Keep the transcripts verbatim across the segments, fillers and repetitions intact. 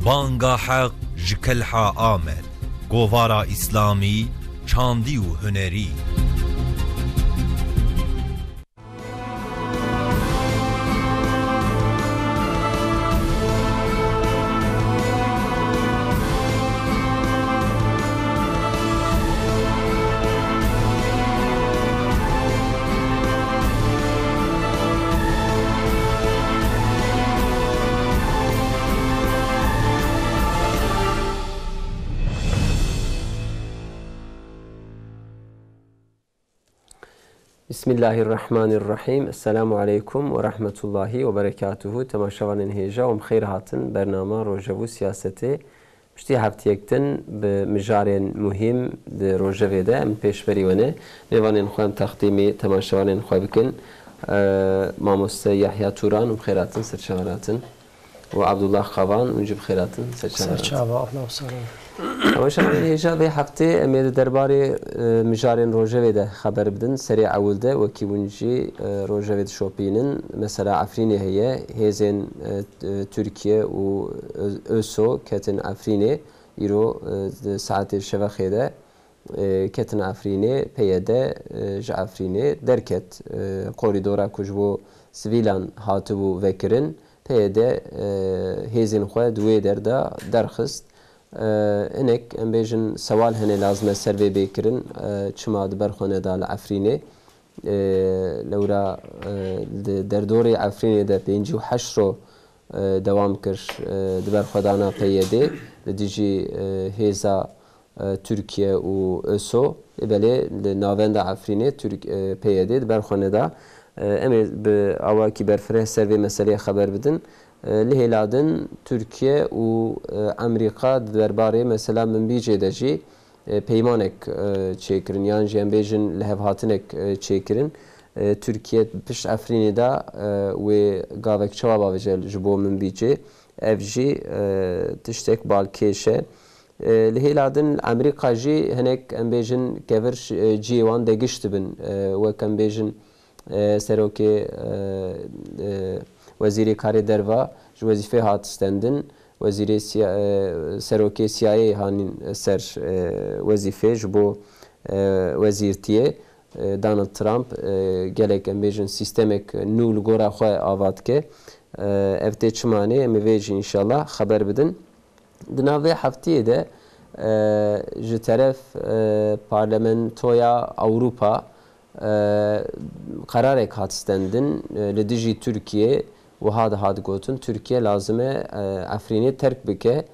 Banga Heq ji Kelha Amed, govara Îslamî, çandî û hunerî. Bismillahirrahmanirrahîm. Esselamu aleykum ve rahmetullahi ve berekatuhu. Temaşevanên hêja, em xêr hatin bernama Rojev û Siyasetê. Piştî heftiyek din bi mijarên muhîm di rojevê de em pêşberî we ne. Mêvanên xwe em textîmî temaşevanên xwe bikin. Eee, Mamoste Yahya Turan, em xêr hatin, ser çavan hatin. û Abdullah Xavan, hûn jî bi xêr hatin. Ser çava. Ser çava, ahla û sahla. Temaşevanên hêja, vê heftê em ê di derbarê, e, mijarên rojevê de xeber bidin. Serê ewil de wekî hûn jî, e, rojevê dişopînin. Mesela Efrînê heye. Hêzên, e, t-, e, Tirkiye û Ö-, ÖSO ketin Efrînê. Îro, e, di saetê şevexê de e, ketin Efrînê, P Y D, e, ji Efrînê derket. E, korîdora ku ji bo sivîlan hatibû vekirin, P Y D, e, hêzên xwe di wê der de derxist. E, hinek, em bêjin, sewal hene lazim e ser vê bê kirin, e, çima di ber xwe neda li Efrînê. E, lewra, e, di derdorê Efrînê de pêncî û heşt ro, e, dewam kir, e, di berxwedana P Y D li dijî, e, hêza, e, Tirkiye û ÖSO. Ê belê li navenda Efrînê Tirk-, e, P Y D di ber xwe neda. E, em ê bi awakî berfireh ser vê meseleyê xeber bidin. E, li hêla din Tirkiye û, e, Amerîka di derbarê mesela Minbicê de jî e, peymanek, e, çêkirin, yan jî em bêjin lihevhatinek, e, çêkirin. E, Tirkiye pişt Efrînê de, e, wê gavek çawa bavêje ji bo Minbicê? Ev jî, e, tiştek balkêş e. E, li hêla din Amerîka jî hinek, em bêjin, kevir, e, cihê wan de giş dibin. E, wek em bêjin, e, serokê, e, e, wezîrê karê derva ji wezîfê hat stendin. Wezîrê siya-, e, serokê C I A hanîn ser, e, wezîfê ji bo, e, wezîrtiyê. E, Donald Trump, e, gelek, em bêjin, sîstemek nû li gora xwe ava dike. E, ev tê çimanê, em ê vê jî înşallah xeber bidin. Di nav vê heftiyê de, e, ji teref, e, Parlamentoya Ewropa, e, qerarek hat stendin, e, li dijî Tirkiyê. Wiha dihat gotin, Tirkiye lazim e, e, Efrînê terk bike, e,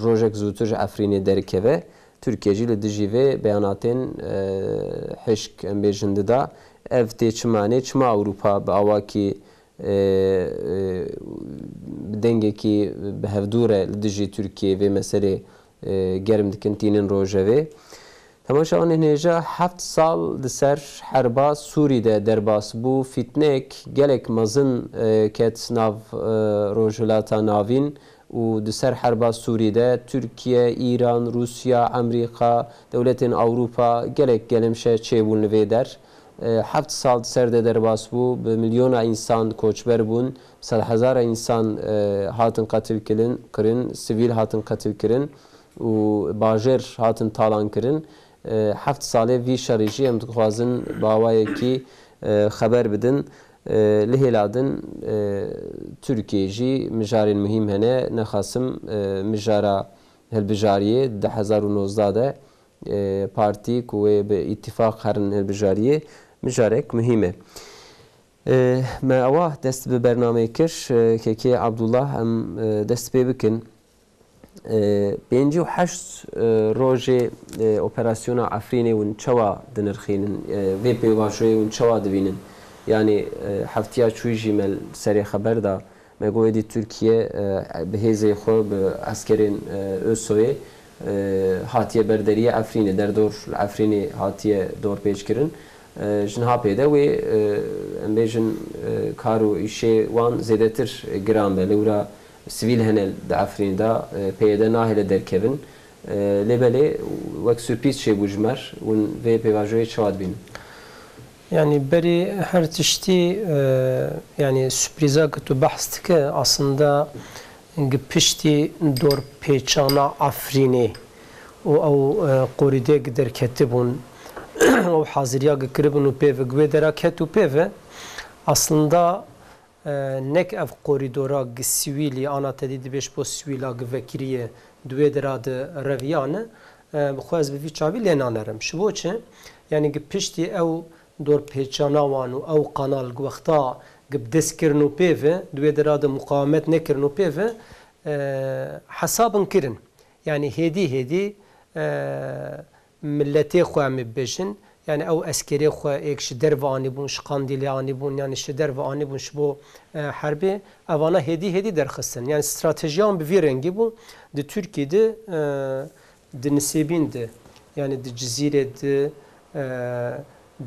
rojek zûtir ji Efrînê derkeve. Tirkiye jî li dijî vê beyanatên, e, hişk, em bêjin, dida. Ev tê çimanê, çima Ewropa bi awakî e, e, bi dengekî bi hevdû re li dijî Tirkiyê vê meselê, e, germ dikin, tînin rojevê. Temaşevanên hêja, heft sal di ser herba Sûrî de derbas bû, fîtnek gelek mezin, e, ket nav, e, Rojhilata Navîn û di ser herba Sûrî de Tirkiye, Îran, Rûsya, Amerîka, dewletên Ewropa gelek gelemşe çêbûn li vê der. E, heft sal di ser de derbas bû, bi milyona însan koçber bûn, sedhezara însan, e, hatin qetil kirin, kirin, sivîl hatin qetil kirin û bajêr hatin talan kirin. E, heft salê vî şerî jî em dixwazin bi awayekî, e, xeber bidin. E, li hêla din, e, Tirkiyê jî mijarên muhîm hene, nexasim, e, mijara hilbijariyê di du hezar û nozdeh de, e, partî ku wê bi îtîfaq herin hilbijariyê, mijarek muhîm e. E, me ewa dest bi bernameyê kir, e, Kekê Abdullah, em, e, dest pê bikin. E, pêncî û heşt, e, rojê, e, operasyona Efrînê hûn çawa dinirxînin? E, vê pêvajoyê hûn çawa dibînin? Yanî, e, heftiya çûyî jî me li serê xeber da. Me got êdî Tirkiye, e, bi hêzê xwe, bi eskerên, e, ÖSOyê, e, hatiye ber deriyê Efrînê, derdor li Efrînê hatiye dorpêçkirin. E, ji niha pê de wê, e, em bêjin, e, kar û îşê wan zêdetir giran be. Lewra sivîl hene di Efrînê de, e, P Y D nahêle derkevin. E, lê belê wek surprîz çêbû ji me re. Hûn vê pêvajoyê çawa dibînin? Yanî berî her tiştî, e, yanî sürprîza ku tu behs dike, aslında Gi piştî dorpêçana Efrînê û ew, e, qorîdê gi derketibûn, ew haziriya gi kiribûn û pê ve gi wê dera ket û pê ve, aslında, e, nek ev qorîdora gi sivîlî, ana te dî dibê ji bo sivîla gi vekiriyê di wê dera de reviyane, e, bi xwe ez bi vî çavî lê nanerim. Ji bo çi? Yanî gi piştî ew dorpêçana wan û ew kanal gi wexta gi bi dest kirin û pê ve, di wê dera de muqawemet nekirin û pê ve, e, hesabin kirin. Yanî hêdî hêdî, e, miletê xwe em ê bibêjin, yanî ew eskerê xwe êk ji derve anîbûn, ji Qandîlê anîbûn, yanî ji derve anîbûn ji bo, e, herbê, evana hêdî hêdî derxistin. Yanî stratejiya wan bi vî rengî bû. Di Tirkî de, e, di Nisêbîn de, yanî di Cizîrê de, e,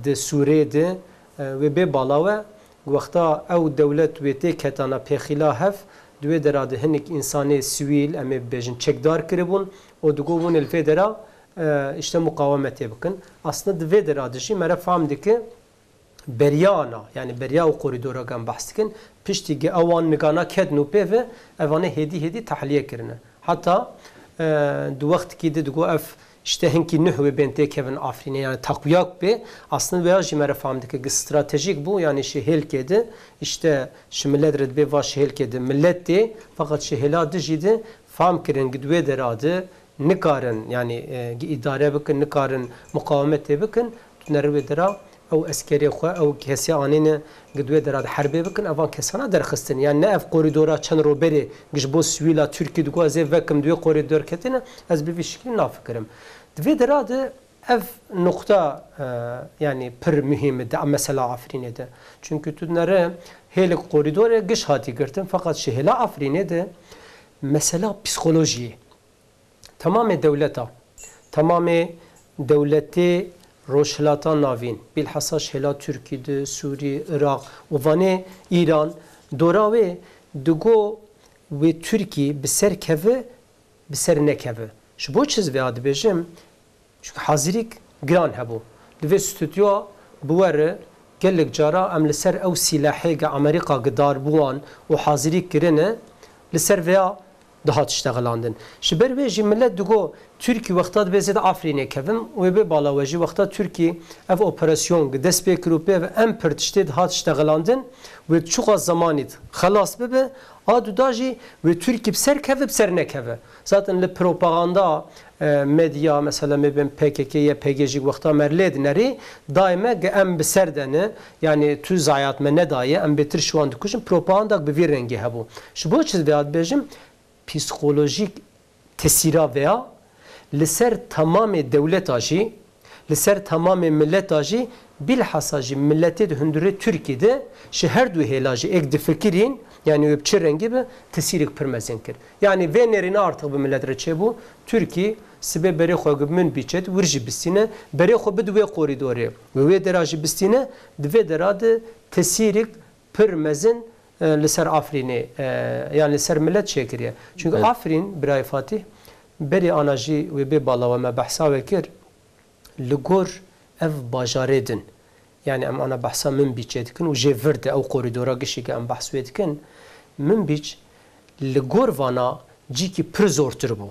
di Sûrê de, e, wê bê balawe, wexta ew dewlet wê tê ketana pêxîla hev, di wê dera de hinek însanê sivîl, em ê bibêjin, çekdar kiribûn û digot hûn ê li vê dera, e, îşte muqawemetê bikin. Aslında di vê dera de jî mere fam dike, beriya ana, yanî beriya ew qorîdora ku em behs dikin, piştî gi ewan nigana ketin û pê ve, evane hêdî hêdî tahliye kirine. Heta, e, di wextikî de digot ev îşte hinkî nuh wê bên têkevin Afrînê, yanî takuyak bê, aslında veya jî mere fam dike gi stratejîk bû, yanî ji hêlkê de, îşte ji milet re dibê va ji hêlkê de milet tê, feqet ji hêla dijî de fam kirin gi di wê dera de nikarin, yanî, e, gi îdare bikin, nikarin muqawemetê bikin, tu neri wê dera ew eskerê xwe, ew kesê anîne gi di wê dera de herbê bikin, evan kesana derxistin. Yanî ne ev qorîdora çend ro berê gi ji bo sivîla Tirkî digot ez ê vekim di wê qorîdor ketine, ez bi vî şiklî nafikirim. Di vê dera de ev nuqta, e, yanî pir muhîm e di mesela Afrînê de. Çunkî tu nere hêlik qorîdorê giş hatî girtin, feqet ji hêla Afrînê de mesela psîkolojiyê. Temamê dewleta, temamê dewletê Rojhilata Navîn, bîlhesa ji hêla Tirkî de, Sûrî, Iraq û vanê Îran, dora wê digo wê Tirkî bi ser keve, bi ser nekeve. Ji bo çi ez vêya dibêjim? Çunke hazirîk giran hebû. Divê stûdyoya bi were gelek cara em li ser ew sîlehê ge Amerîka gi dar bi wan û hazirîk kirine, li ser vêya dihat iştexelandin. Ji ber wê jî milet digo, Tirkî wexta dibê zêde Afrînê kevim û wê bê bala we jî wexta Tirkî ev operasyon gi dest pê kir û pê ve em pir tiştê dihat iştexelandin, wê çiqas zemanî xelas bibe, a duda jî wê Tirkî bi ser keve, bi ser nekeve. Zaten li propaganda, e, medya, mesela me bên P K K, Y P G jî wexta me lê dinerî, daîme ge em bi ser de ne, yanî tu zayat me nedaye, em bêtir ji wan dikujin, propaganda bi vî rengî hebû. Ji bo çi vêya dibêjim? Psîkolojîk tesîra vêya li ser temamê dewleta jî, li ser temamê mileta jî, bîlhesa jî miletê di hundirê Tirkî de ji her du hêla jî êk difikirîn, yanî wê bi çi rengî bi, tesîrek pir mezin kir. Yanî vê nêrîna artık bi milet re çêbû, Tirkî sibê berê xwe bi Minbîçê de wir jî bistîne, berê xwe bide wê qorîdorê, wê wê dera jî bistîne, di vê dera de tesîrek pir mezin, e, li ser Afrînê, e, yan li ser milet çêkiriye. Çunke Evet. Afrîn, birayê Fatîh, berê ana jî wê bê bala we me behsa wê kir, li gor ev bajarê din, yanî em ana behsa Minbîçê dikin û jê vir de ew qorîdora gişî ke em behs wê dikin, Minbîç li gor vana cîkî pir zortir bû.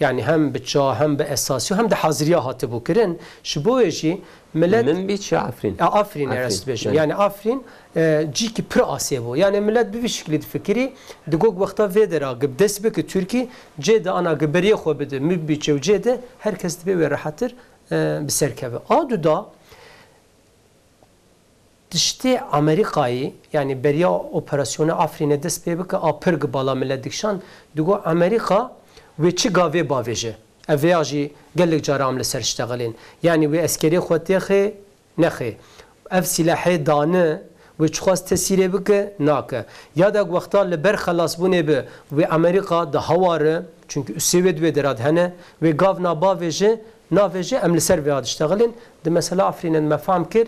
Yanî hem bi ça, hem bi esasî, hem de haziriya hatibû kirin. Ji bo wê jî milet Minbîç ya Afrîn? A, Afrîn, Afrîn, rast dibêjim. Evet. Yanî Afrîn, e, cîkî pir asê bû. Yanî milet bi vî şiklî difikirî, digot wexta vê dera gi bi dest bike Tirkî, cê de ana gi beriyê xwe bide Minbîçê û cê de her kes dibê wê rehetir, e, bi ser keve. A duda, Tiştê Amerîkayê, yanî beriya operasyona Afrînê dest pê bike, a pir gi bala milet dikişand, digot Amerîka wê çi gavê bavêje. Ev vêya jî gelek cara em li ser ştexilên. Yanî wê eskerê xwe têxê, nexê. Ev sîlehê dane, wê çiqas tesîrê bike, nake. Ya da wexta li ber xelasbûnê bi, wê Amerîka di hawar e, çunkî usê wê di wê dera de hene, wê gavna bavêje, navêje, em li ser vêya diştexilin. Di mesela Afrînê de me fam kir,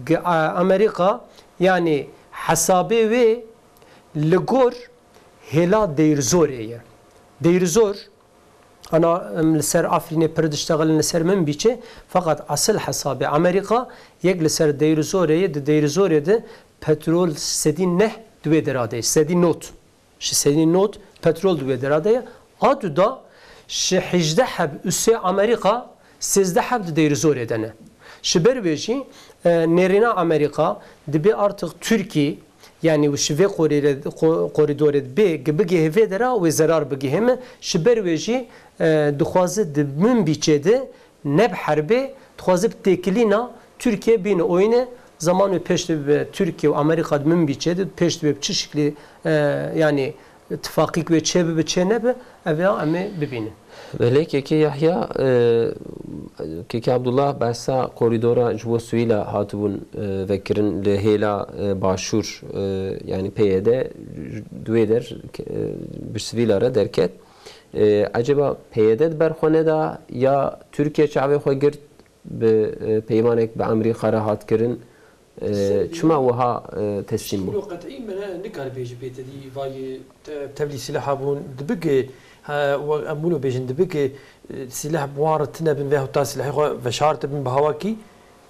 gi-, a-, Amerîka, yanî hesabê wê li gor hêla Deyrzorê ye. Deyrzor, ana, em li ser Afrînê pir diştexilin, li ser Minbîçê, feqet esil hesabê Amerîka yek li ser Deyrzorê ye, di Deyrzorê de petrol sedî neh di wê dera de ye, sedî not. Ji sedî not Petrol di wê dera de ye. A du da ji hejdeh heb usê Amerîka, sêzdeh heb di Dêrizorê de ne. Ji ber wê jî, e, nêrîna Amerîka dibê artık Tirkî, yanî ji vê qorîre-, qo-, qorîdorê bê, bigihê vê dera wê zerar bigihê me. Ji ber wê jî, e, dixwaze di min bîçê de ne bi herbê, dixwaze bi têkilîna Tirkiye bîne oyne. Zaman wê pêş de bibe Tirkiye û Amerîka di min bîçê de, pêş de bibe bi çi şiklî, e, yanî tifaqîk wê çê bibe, çê nebe, ev ya em ê bibînin. Belê, Kekê Yahya, e, Kekê Abdullah behsa korîdora ji bo Swîla hatibûn, e, vekirin li hêla, e, Başûr, e, yanî P Y D di wê der, e, bi Swîla re derket. E, eceba P Y D di ber xwe neda ya Tirkiye çavê xwe girt bi, e, peymanek bi Amerîka re hat kirin? E, çima wiha, e, teslîm bû? Îro qet'î me ne, nikare bêje pê te dî vayê te-, tevlî sîleha bûn, dibike, he, we-, em wilo bêjin, dibike, e, sîleh bi wan re tine bin veyahût ta sîlehê xwe veşartibin bi hawakî,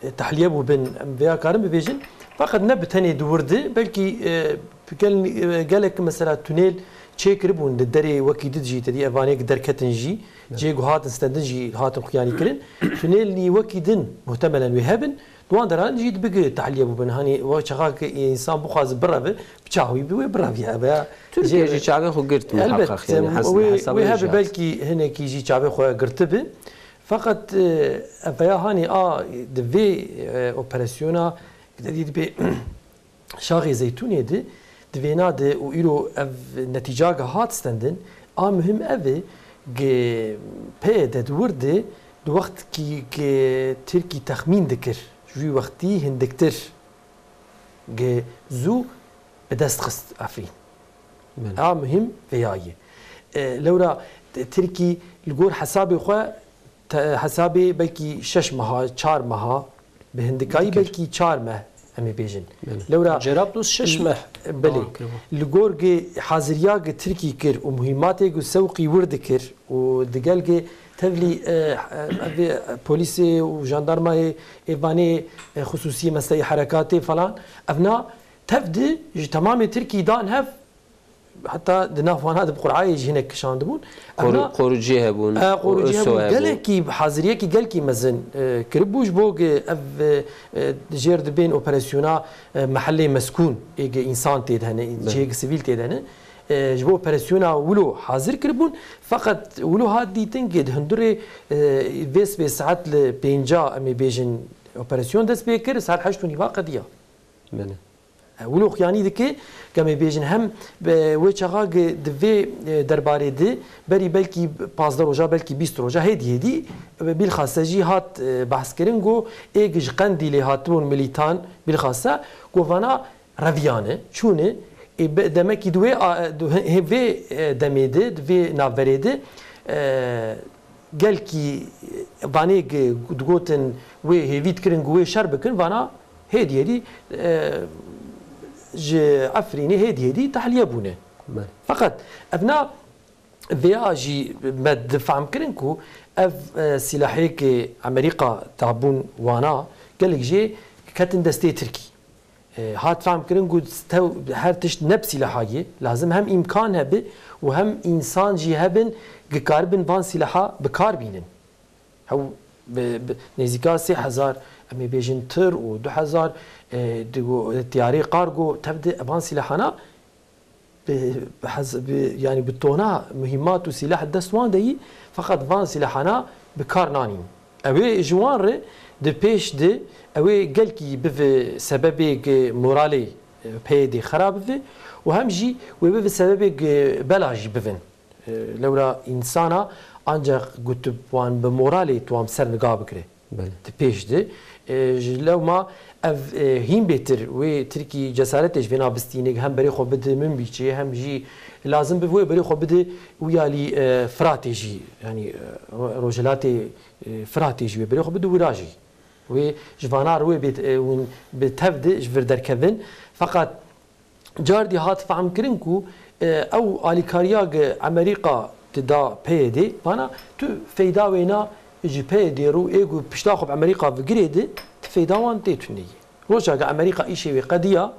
e, tahliye bûbin, em vêya karin bibêjin. Feqet ne bi tenê di wir de, belkî, e, gel-, e, gelek mesela tunêl çêkiribûn di derê wekî di jî, te dî evanê ki derketin jî, Evet. cihê ku hatin stendin jî hatin xuyanî kirin. Tunêlî wekî din muhtemelen wê hebin. Di wan deran jî dibige tahliye bûbin. Hanî we çaxa ki însan bixwaze bireve, bi çax wî bi wê bireviye. Ev ya Tirkiye jî çavê xwe girt Elbet, muhaqqaq, yanî em, has-, wê, hesabê wê hebe jî hat. Belkî hinekî jî çavê xwe girtibi. Feqet, e, ev ya hanî a di vê, e, operasyona, te dî dibê şaxê Zeytûnê de, di vêna de û îro ev netîca ge hat stendin, a muhim ev e, ge P Y D di wir de, di wextkî ge Tirkî texmîn dikir, ji wî wextî hindiktir, ge zû bi dest xist Efrîn. Belê. A muhim vêya ye. E, lewra t-, Tirkî li gor hesabê xwe, te-, hesabê belkî şeş meha, çar meha, bi hindikayî Dikir. belkî çar meh, em ê bêjin. Belê. Lewra Cerablus şeş meh Belê. dewam kiribû. Li gor gi haziriya gi Tirkî kir û muhîmatê gi sewqî wir dikir û digel gi tevlî, e, e, evê, e, polîsê û jandarmayê ê vanê, e, xusûsî mesleî herekatê falan, evna tev di ji temamê Tirkî dan hev, heta di nav wana de bi Qur'ayê jî hinek kişandibûn. Qoru-, Evna, qorucî hebûn, e, qorucî û ûso hebûn, hebûn. Gelekî haziriyekî gelkî mezin, e, kiribû ji bo ki ev, e, e, jêr dibên operasyona, e, mehellê meskûn, ê ki însan tê de hene, Belê. cihê ki sivîl tê de hene. E, ji bo operasyona wilo hazir kiribûn. Feqet wilo hat dîtin ki di hundurê, e, vê sibê saet li pênca, em ê bêjin, operasyon dest pê kir, saet heşt û nîva qediya. Belê. Wilo xuyanî dike, gemê bêjin hem bi wê çaxa gi di vê, e, derbarê di berî belkî pazdeh roja, belkî bîst roja hêdî hêdî, e, bîlxase jî hat, e, behs kirin, got ê gi ji Qendîlê hatibûn milîtan, bîlxase, got vana reviyane, çûne, ê, be-, demekî di wê a, di hê-, vê, e, demê de, di vê navberê de, e, gelkî, e, vanê gi digotin wê hêvî dikirin ku wê şer bikin, vana hêdî hêdî, e, ji Efrînê hêdî hêdî tahliye bûne. Belê. Feqet evna vêya jî me difam kirin ku ev, e, sîlahê ki Amerîka dabûn wana gelek jê ketin destê Tirkî. E, hat fam kirin ku tew-, her tişt ne bi sîleha ye. Lazim hem îmkan hebe û hem însan jî hebin ki karibin van sîleha bi kar bînin. Hew bi, bi nêzîka sê hezar, em ê bêjin tir û du hezar, e, di go-, tiyarê kargo tev de van sîlehana bi, bi hez-, bi, yanî bi tona muhîmat û sîleh dest wan de yî, feqet van sîlehana bi kar nanîn. Ew ê ji wan re di pêş de ew ê gelkî bive sebebê ki moralê, e, P Y D'ê xera bive û hem jî wê bive sebebê ki bela jî bivin. E, lewra însana ancak gotib wan bi moralê tu wan bi ser niga bikire. Belê. Di pêş de, e, ji lewma ev, e, hîn bêtir wê Tirkî cesaretê ji vêna bistîne, hem berê xwe bide Minbîçê, hem jî lazim bi wê berê xwe bide û yalî, e, Firatê jî, yanî, e, ro-, rojhilatê, e, Firatê jî wê berê xwe bide wira jî. Wê ji vana re wê bê, e, hûn bi tev de ji vir derkevin. Feqet Cardî hat fehmkirin ku, e, ew alîkariya ge Amerîka dida P Y D'ê, vana tu feyda wêna ji P Y D'ê re û ê ku pişta xwe bi Amerîka vigirê de, tu feyda wan tê tune yê. Roja ge Amerîka îşê wê qediya,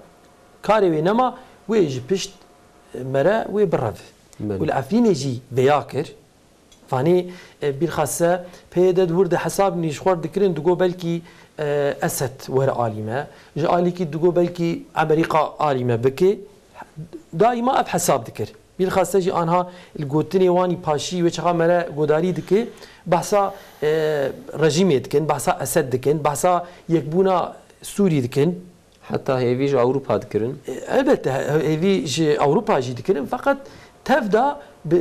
karê wê nema, wê ji pişt, e, mere wê bireve. Û li Efrînê jî vêya kir. Vanê, e, bîlxase P Y D di wir de hesab nî ji xwe dikirin, digo belkî, e, Esed were alî me. Ji alîkî digo belkî Amerîka alî me bike. Daîma ev hesab dikir. Bîlxase jî anha li gotinê wanî paşî wê çaxa me re godarî dike. Behsa, e, rejîmê dikin, behsa Esed dikin, behsa yekbûna Sûrî dikin. Heta hêvî ji Ewropa dikirin. E, elbette, he-, hêvî ji Ewropa jî dikirin, feqet tev de bi,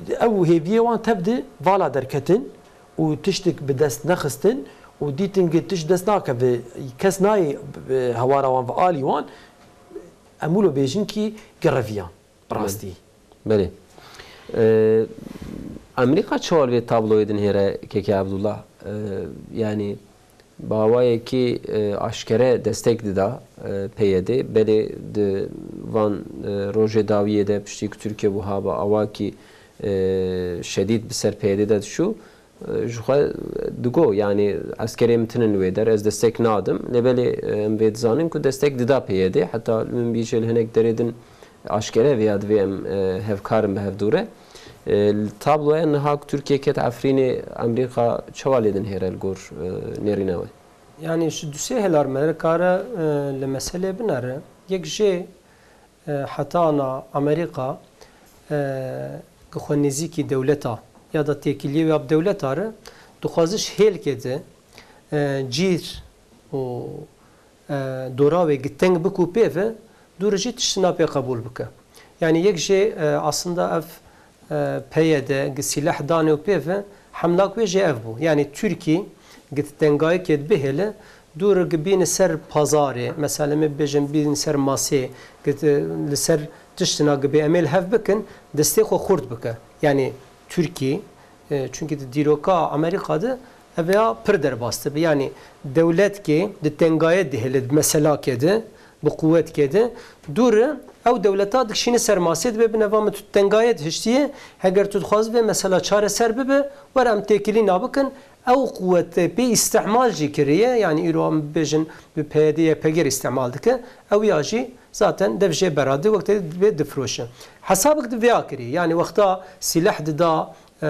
ew hêviyê wan tev de vala derketin û tiştik bi dest nexistin û dîtin ki tişt dest nakeve, kes nayê bi hewara wan ve alî wan, em wilo bêjin ki gereviyan. Bi rastî. Belê. Ee, Amerîka çawa li vê tabloyê dinhêre, Keke Abdullah? Ee, yanî bi awayekî, e, aşkere destek dida, e, P Y D. Belê di van, e, rojê dawiyê de piştî ku Tirkiye wiha bi awakî, e, şedîd bi ser P Y D de dişû, e, ji xwe digo, yanî eskerê min tinin li wê der, ez destek nadim. Lê belê, e, em vê dizanin ku destek dida P Y D. Heta li min bîjê li hinek derê din aşkere vêya divê em, e, hevkar in bi hevdû re. E, li tabloya niha ku Tirkiye ket Efrînê, Amerîka çawa lê dinhêre li gor, e, nêrîna we? Yanî ji du sê hêlar me re kare, e, li meselê binere. Yek jê, e, heta ana Amerîka, e, ki xwe nêzîkî dewleta ya da têkiliyê wê ya bi dewleta re dixwaze ji hêlkê de, e, cîr û, e, dora wê gi teng bik û pê ve dû re jî tiştina pê qebûl bike. Yanî yek jê, e, aslında ev, e, P Y D gi sîleh danê û pê ve hemlak wê jê ev bû. Yanî Tirkî gi tengayekê bihêle, dû re gi bîne ser pazarê, mesela em ê bibêjin bîne ser masê, gi li ser tiştina gi bê em ê li hev bikin, destê xwe xurt bike. Yanî Tirkî, e, çunkî di dîroka Amerîka de ev ya pir derbas dibe. Yanî dewletkê di tengayê dihêle, di meselakê de, bi quwetkê de, dû re ew dewleta dikişîne ser masê, dibê bineva min tu tengayê dihiştiye, heger tu dixwazî vê mesela çareser bibe, were em têkilîna bikin, ew quwetê pê îstihmal jî kiriye, yanî îro em bibêjin bi P Y D Y P G re îstihmal dike, ew ya jî zaten dev jê berade, wek te dibê difiroşe. Hesabek di vêya kirî, yanî wexta sîleh dida, e,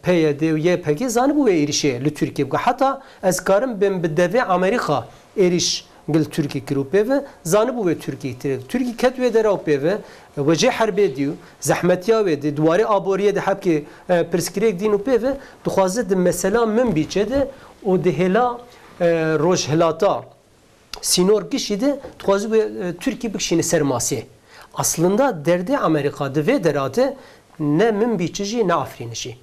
P Y D û Y P G zanibû wê êrîşê li Tirkiyê bike. Heta ez karim bêm bi devê Amerîka êrîş gil Tirkî kir û pê ve zanibû wê Tirkî tirek. Tirkî ket wê dera û pê ve, e, wecê herbê dî û zehmetiya wê dî, di warê aboriyê de hebkê, e, pirsgirêk dîn û pê ve dixwaze di mesela Minbîçê de û di hêla, e, rojhilata sînor gişî de dixwaze wê, e, Tirkî bikişîne ser masê. Aslında derdê Amerîka di vê dera de ne Minbîçî jî ne Afrînî jî.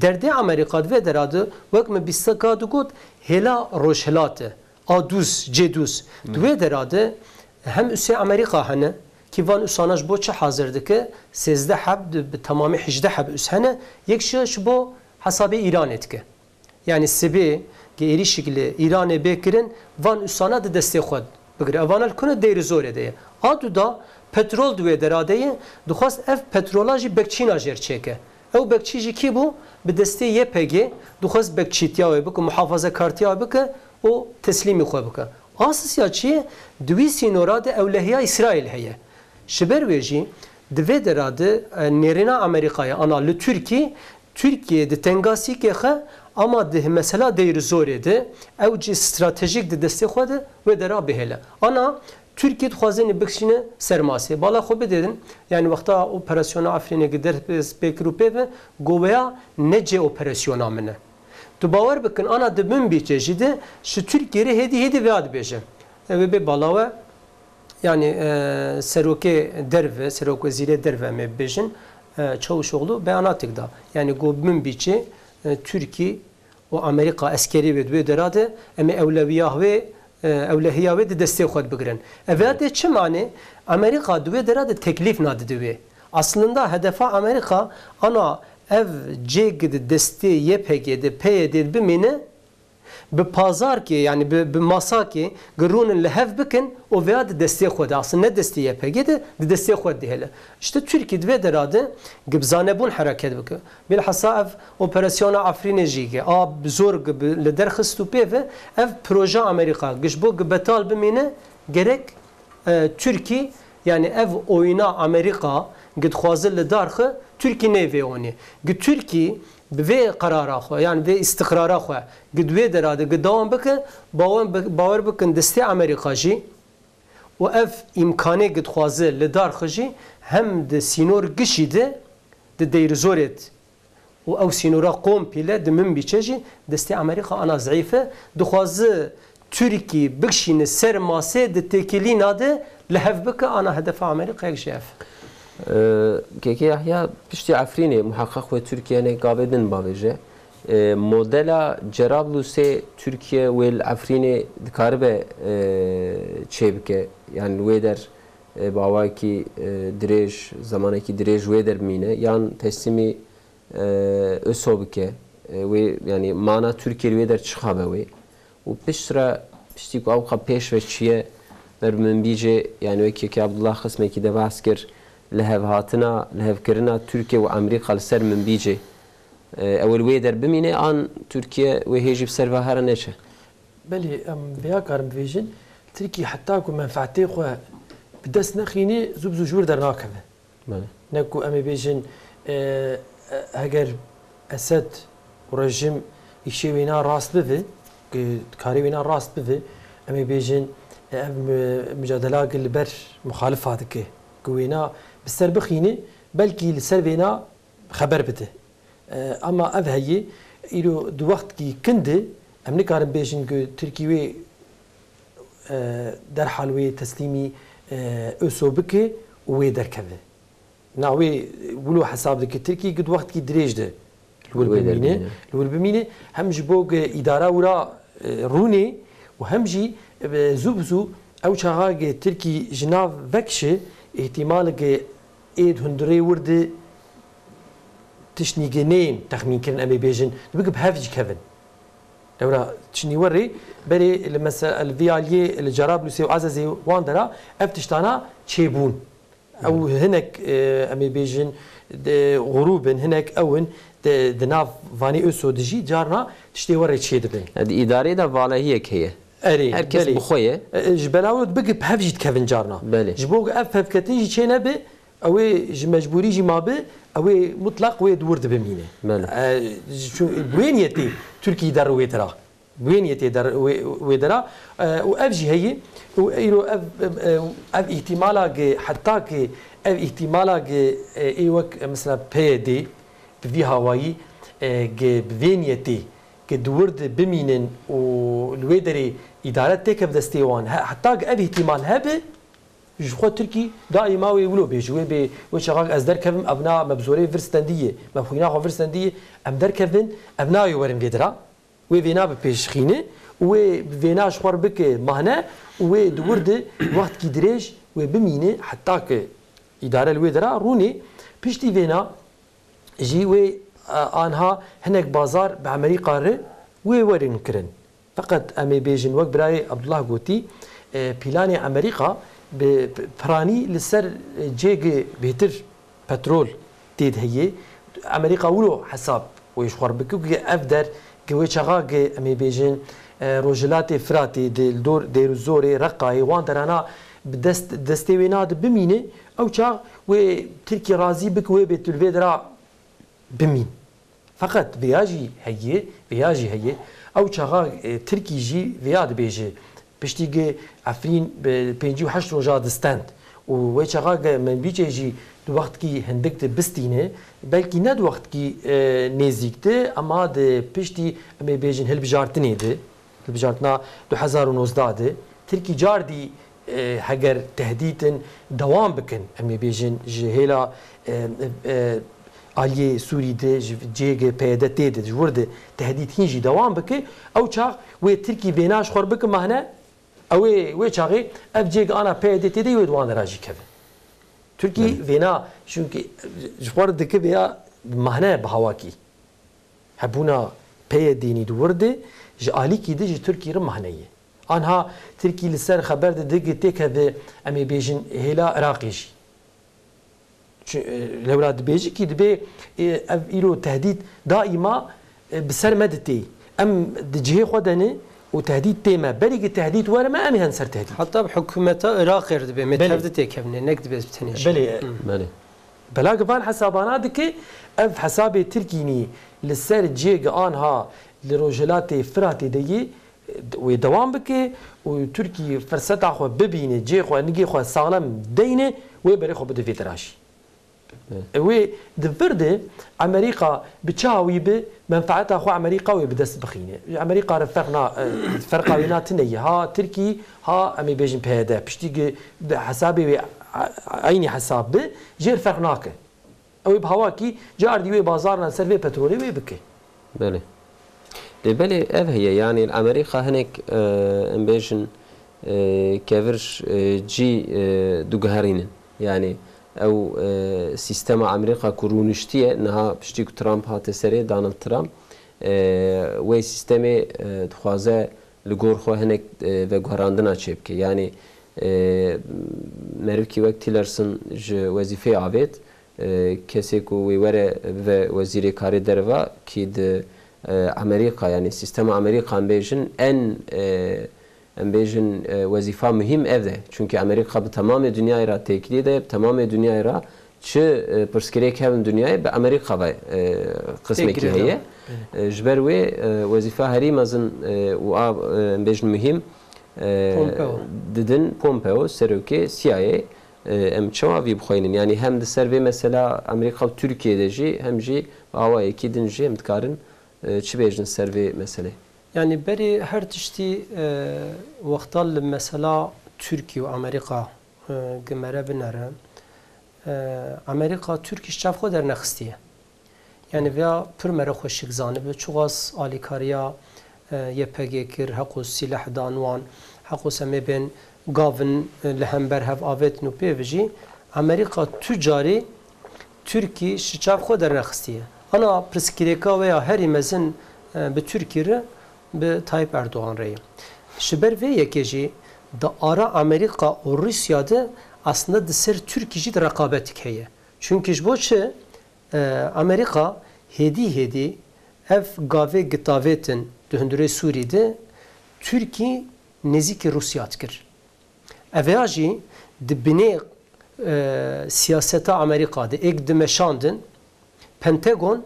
Derdê Amerîka di vê dera de wek min bîstek a digot hêla rojhilat e. A dûz, cê dûz. Di wê dera de hem usê Amerîka hene, ki van usana ji bo çi hazir dike, sêzdeh heb, di, bi temamî hejdeh heb us hene, yek jî ji bo hesabê Îranê dike. Yanî sibê, ge êrîşik li Îranê bê kirin, van usana di destê xwe bigire. Evana li ku ne, Dêrizorê de ye. A du da petrol di wê dera de ye, dixwast ev petrola jî bekçîna jêr çêke. Ew bekçî jî kî bû? Bi destê Y P G dixwest bekçîtiya wê bike, muhafazekartiya wê bike û teslîmî xwe bike. A sisiya çi ye? Di wî sînora de ewlehiya Îsraîl heye. Ji ber wê jî di vê dera de, e, nêrîna Amerîkayê ana li Tirkî, Tirkiye di tengasîkê xe, ama di mesela Dêrizorê de ew cî stratejîk di destê xwe de wê dera bihêle. Ana Tirkî dixwazin bikişîne ser masê. Bala xwe bidêdin, yanî wexta operasyona Efrînê ki dest pê kir û pê ve, goveya ne cê operasyona min e. Tu bawer bikin, ana di Minbîçê jî de ji Tirkiyê re hêdî hêdî vêya dibêje. Ew ê bê bala we, yanî, e, serokê derve, serokwezîrê derve em ê bibêjin, e, Çavuşoglu beyanatek da. Yanî got Minbîçê, e, Tirkî û Amerîka eskerî wê di wê dera de em ê ewlewiya wê, e, ewlehiya wê di destê xwe de bigirin. Ev ya tê çi manê? Amerîka di wê dera de teklîf nadide wê. Aslında hedefa Amerîka ana ev cêk di destê Y P G de, P Y D de bimîne, bi pazarkê, yanî bi, bi masakê girûnin li hev bikin û veya di destê xwe de, aslında ne destê Y P G de, di destê xwe de dihêle. İşte Tirkî di vê dera de gi bi zanebûn hereket bike. Bilhassa ev operasyona Efrînê jî ki a bi zor gi bi, li derxist û pê ve ev proje Amerîka gi ji bo gi betal bimîne gerek, e, Tirkî, yanî ev oyuna Amerîka Gi dixwaze li dar xwe Tirkî neyê vê onê. Gi Tirkî bi vê qerara xwe, yan vê îstiqrara xwe, gi di wê dera de gi dewam bike, bawer bi-, bawer bikin destê Amerîka jî û ev îmkanê gi dixwaze li dar xwe jî hem di sînor gişî de di Dêrizorê de û ew sînora kompîle di Minbîçê jî destê Amerîka ana zeîf e. Dixwaze Tirkî bikişîne ser masê di têkilîna de li hev bike, ana hedefa Amerîkayek jî ev. Keke Yahya, piştî Efrînê muheqeq wê Tirkiye ne gavê din bavêje. E, modela Cerablusê Tirkiye wê li Efrînê dikaribe, e, çêbike? Yani wê der, e, bi awayekî, e, dirêj, zamanekî dirêj wê der bimîne yan teslîmî e, Oso bike, e, wê, yani mana Tirkiye li wê der çixa be wê. Û piştre, piştî ku ewqa pêş ve çiye, ber bi Minbîcê, yani wekî ke Abdullah qismekî de behs kir, li hev hatina, li hev kirina Tirkiye û Amerîka li ser Minbîcê, e, ew li wê der bimîne, an Tirkiye wê hê jî bi ser ve here neçe? Belê, em vêya karin bivêjin, Tirkî heta ku menfeetê xwe bi dest nexîne, zû bi zû ji wir dernakeve. Belê. Ne ku em ê bêjin, e, e, heger Esed û rejîm îşê wêna rast bibe, ku karê wêna rast bibe, em ê bêjin, e, ev mu-, mucadela ku li ber muxalifa dike, ku wêna bi ser bixîne, belkî li ser wêna xeber bide. E, ama ev heye, îro di wextkî kin de em nikarin bêjin ku Tirkî wê, e, derhal wê teslîmî, e, Oso bike û wê derkeve. Na wê wilo hesab dike Tirkî ku di wextkî dirêj de li wir Wê bimîne, derbîne. Li wir bimîne, hem ji bo ku îdara wira, e, rûnê û hem jî, e, zû bi zû ew çaxa ku Tirkî ji nav vekişe, îhtimal ku ê di hundirê wir de tiştnî ku neyên texmînkirin, em ê bêjin, dibê ku bi hev jî kevin. Lewra tiştnî werê berê li mese-, li vî aliyê li Cerablusê û Ezezê wan dera ev tiştana çêbûn. Ew hinek, e, em ê bêjin, de, xurûb in, hinek ew in, de, di nav Vanê Oso de jî carna tiştê werê çêdibin. E, di îdarê de valehiyek heye. Erê, Her kes belê. bi xwe ye. E, e, ji belawo dibê ku bi hev jî dikevin carna. Belê. Ji bo ku ev pevketin jî çê nebe, ew ê ji mecbûrî jî mabe, ew ê mutlaq wê di wir de bimîne. Belê. E, ji, çu-, bi wê niyetê Tirkî der wê dera. Bi wê niyetê der wê, wê dera. E, û ev jî heye. Û îro ev, e, ev îhtimala ge, heta ke ev îhtimala ge, e, ê wek, e, mesela P Y D bi vî hawayî, e, ge bi vê niyetê ke di wir de bimînin û li wê derê îdare têkeve destê wan, he, heta ke ev îhtimal hebe, ji xwe Tirkî daîma wê wilo bê, ji wê bê, wê çaxak ez derkevim, ev na me bi zorê vir stendiyê, me bi xwîna xwe vir stendiyê, em derkevin, ev nayê werin vê dira, wê vêna bi pêş xîne û wê vêna ji xwe re bike mahne û wê di wir de wextkî dirêj wê bimîne heta ke îdare li wê dira rûnê. Piştî vêna jî wê, e, anha hinek bazar bi Amerîka re wê werin kirin. Feqet em ê bêjin, wek birayê Abdullah gotî, e, pîlanê Amerîka bi p-, piranî li ser, e, cêge bêtir petrol tê de heye. Amerîka wilo hesab wê ji xwe re bike ku ev der, ku wê çaxa ku em ê bêjin, e, Rojhilatê Firatê de li dor Dêrûzorê, Reqayê, wan derana bi dest, destê wê nade bimîne, ew çax wê Tirkî razî bike wê bê tu li vê dera bimîn. Feqet vêya jî heye, vêya jî heye. Ew çaxa, e, Tirkî jî vêya dibêje. Piştî gi Efrîn bi pêncî û heşt roja distend û wê çaxa gi Menbîçê jî di wextkî hindik de bistîne, belkî ne di wextkî, e, nêzîk de, ema di piştî, em ê bêjin, hilbijartinê de, hilbijartina du hezar û nozdeh de, Tirkî cardî e, heger tehdîtin dewam bikin, em ê bêjin ji hêla, e, e, aliyê Sûrî de, ji cihê P Y D tê de, ji wir de tehdît hîn jî dewam bike, ew çax wê Tirkî vêna ji xwe re bike mahne, ew ê, wê çaxê ev cihê ana P Y D tê de wê di wan dera jî keve. Tirkî Belê. vêna, çunkî ji xwe re dike vêya mahne bi hawakî. Hebûna P Y D'nî di wir de ji alîkî de ji Tirkî re mahne ye. Anha Tirkî li ser xeber dide gi têkeve, em ê bêjin, hêla Iraqê jî. Çi, e, lewra dibêjikî dibê, e, ev îro tehdît daîma, e, bi ser me ditê. Em di cihê xwe de ne û tehdît tê me. Berî gi tehdît were me, em ê hen ser tehdît. Heta bi hikûmeta Iraqê re dibê, me Belê. tev de têkevine, nek dibê bi tenê jî. Belê. Hı. Belê. Belagî van hesabana dike, ev hesabê Tirkînî li ser ciyê gi anha li rojhilatê Firatê de yê, wê dewam bike û Tirkî firseta xwe bibîne, ciyê xwe, nigê xwe saxlem deyne, wê berê xwe bide vê tira jî. Wê di vir de Amerîka bi çi hawî bi menfaeta xwe Amerîka wê bi dest bixîne. Ji Amerîka re ferq na, e, ferqa wê na tune ye. Ha Tirkî, ha em ê bêjin P Y D. Piştî gi di hesabê wê a-, eynî hesab bi, jêr ferq nake. Ew ê bi hawakî cardî wê bazarna ser vê petrolê wê bike. Belê. Lê belê ev heye, yanî li Amerîka hinek, e, em bêjin, e, kevir, e, cî, e, diguherînin. Yanî ew, e, sîstema Amerîka ku rûniştiye, niha piştî ku Trump hate serê, Donald Trump, e, wê sîstemê, e, dixwaze li gor xwe hinek, e, veguherandina çêbike. Yanî, e, merivkî wek Tillerson ji wezîfeyê avêt, e, kesê ku wê were bibe wezîrê karê derve, kî di, e, Amerîka, yanî sîstema Amerîka, em bêjin, en, e, em bêjin, e, wezîfa muhîm ev de. Çunkî Amerîka bi temamê dinyayê re têkilî de, bi temamê dinyayê re çi, e, pirsgirêk hebin dinyayê, bi Amerîka ve, e, qismekî heye. E, ji ber wê, e, wezîfa herî mezin, e, û a, e, em bêjin muhîm, e, Pompeo. Didin Pompeo, serokê C I A. E, em çawa vî bixweynin? Yanî hem di ser vê mesela Amerîka û Tirkiye de jî, hem jî bi awayekî din jî em dikarin, e, çi bêjin ser vê meselê? Yanî berî her tiştî, e, wexta li mesela Tirkiye û Amerîka, e, gi mere binere, e, Amerîka Tirkiye ji çav xwe dernexistiye. Yanî vêya pir mere xweşik zanibe, çiqas alîkariya, e, Y P G kir, heqûs sîleh dan wan, heqûs em ê bên gavin, e, li hember hev avêtin û pê ve jî Amerîka tu carî Tirkî ji çav xwe dernexistiye. Ana pirsgirêka wê ya herî mezin, e, bi Tirkî re bi Tayyip Erdogan re ye. Ji ber vê yekê jî di ara Amerîka û Rûsya de aslında di ser Tirkî jî di reqabetik heye. Çunkî ji bo çi? E, Amerîka hêdî hêdî ev gavê gitavêtin di hundirê Sûrî de Tirkî nêzîkî Rûsya dikir. Ev ya jî di binê, e, siyaseta Amerîka de êk dimeşandin, Pentagon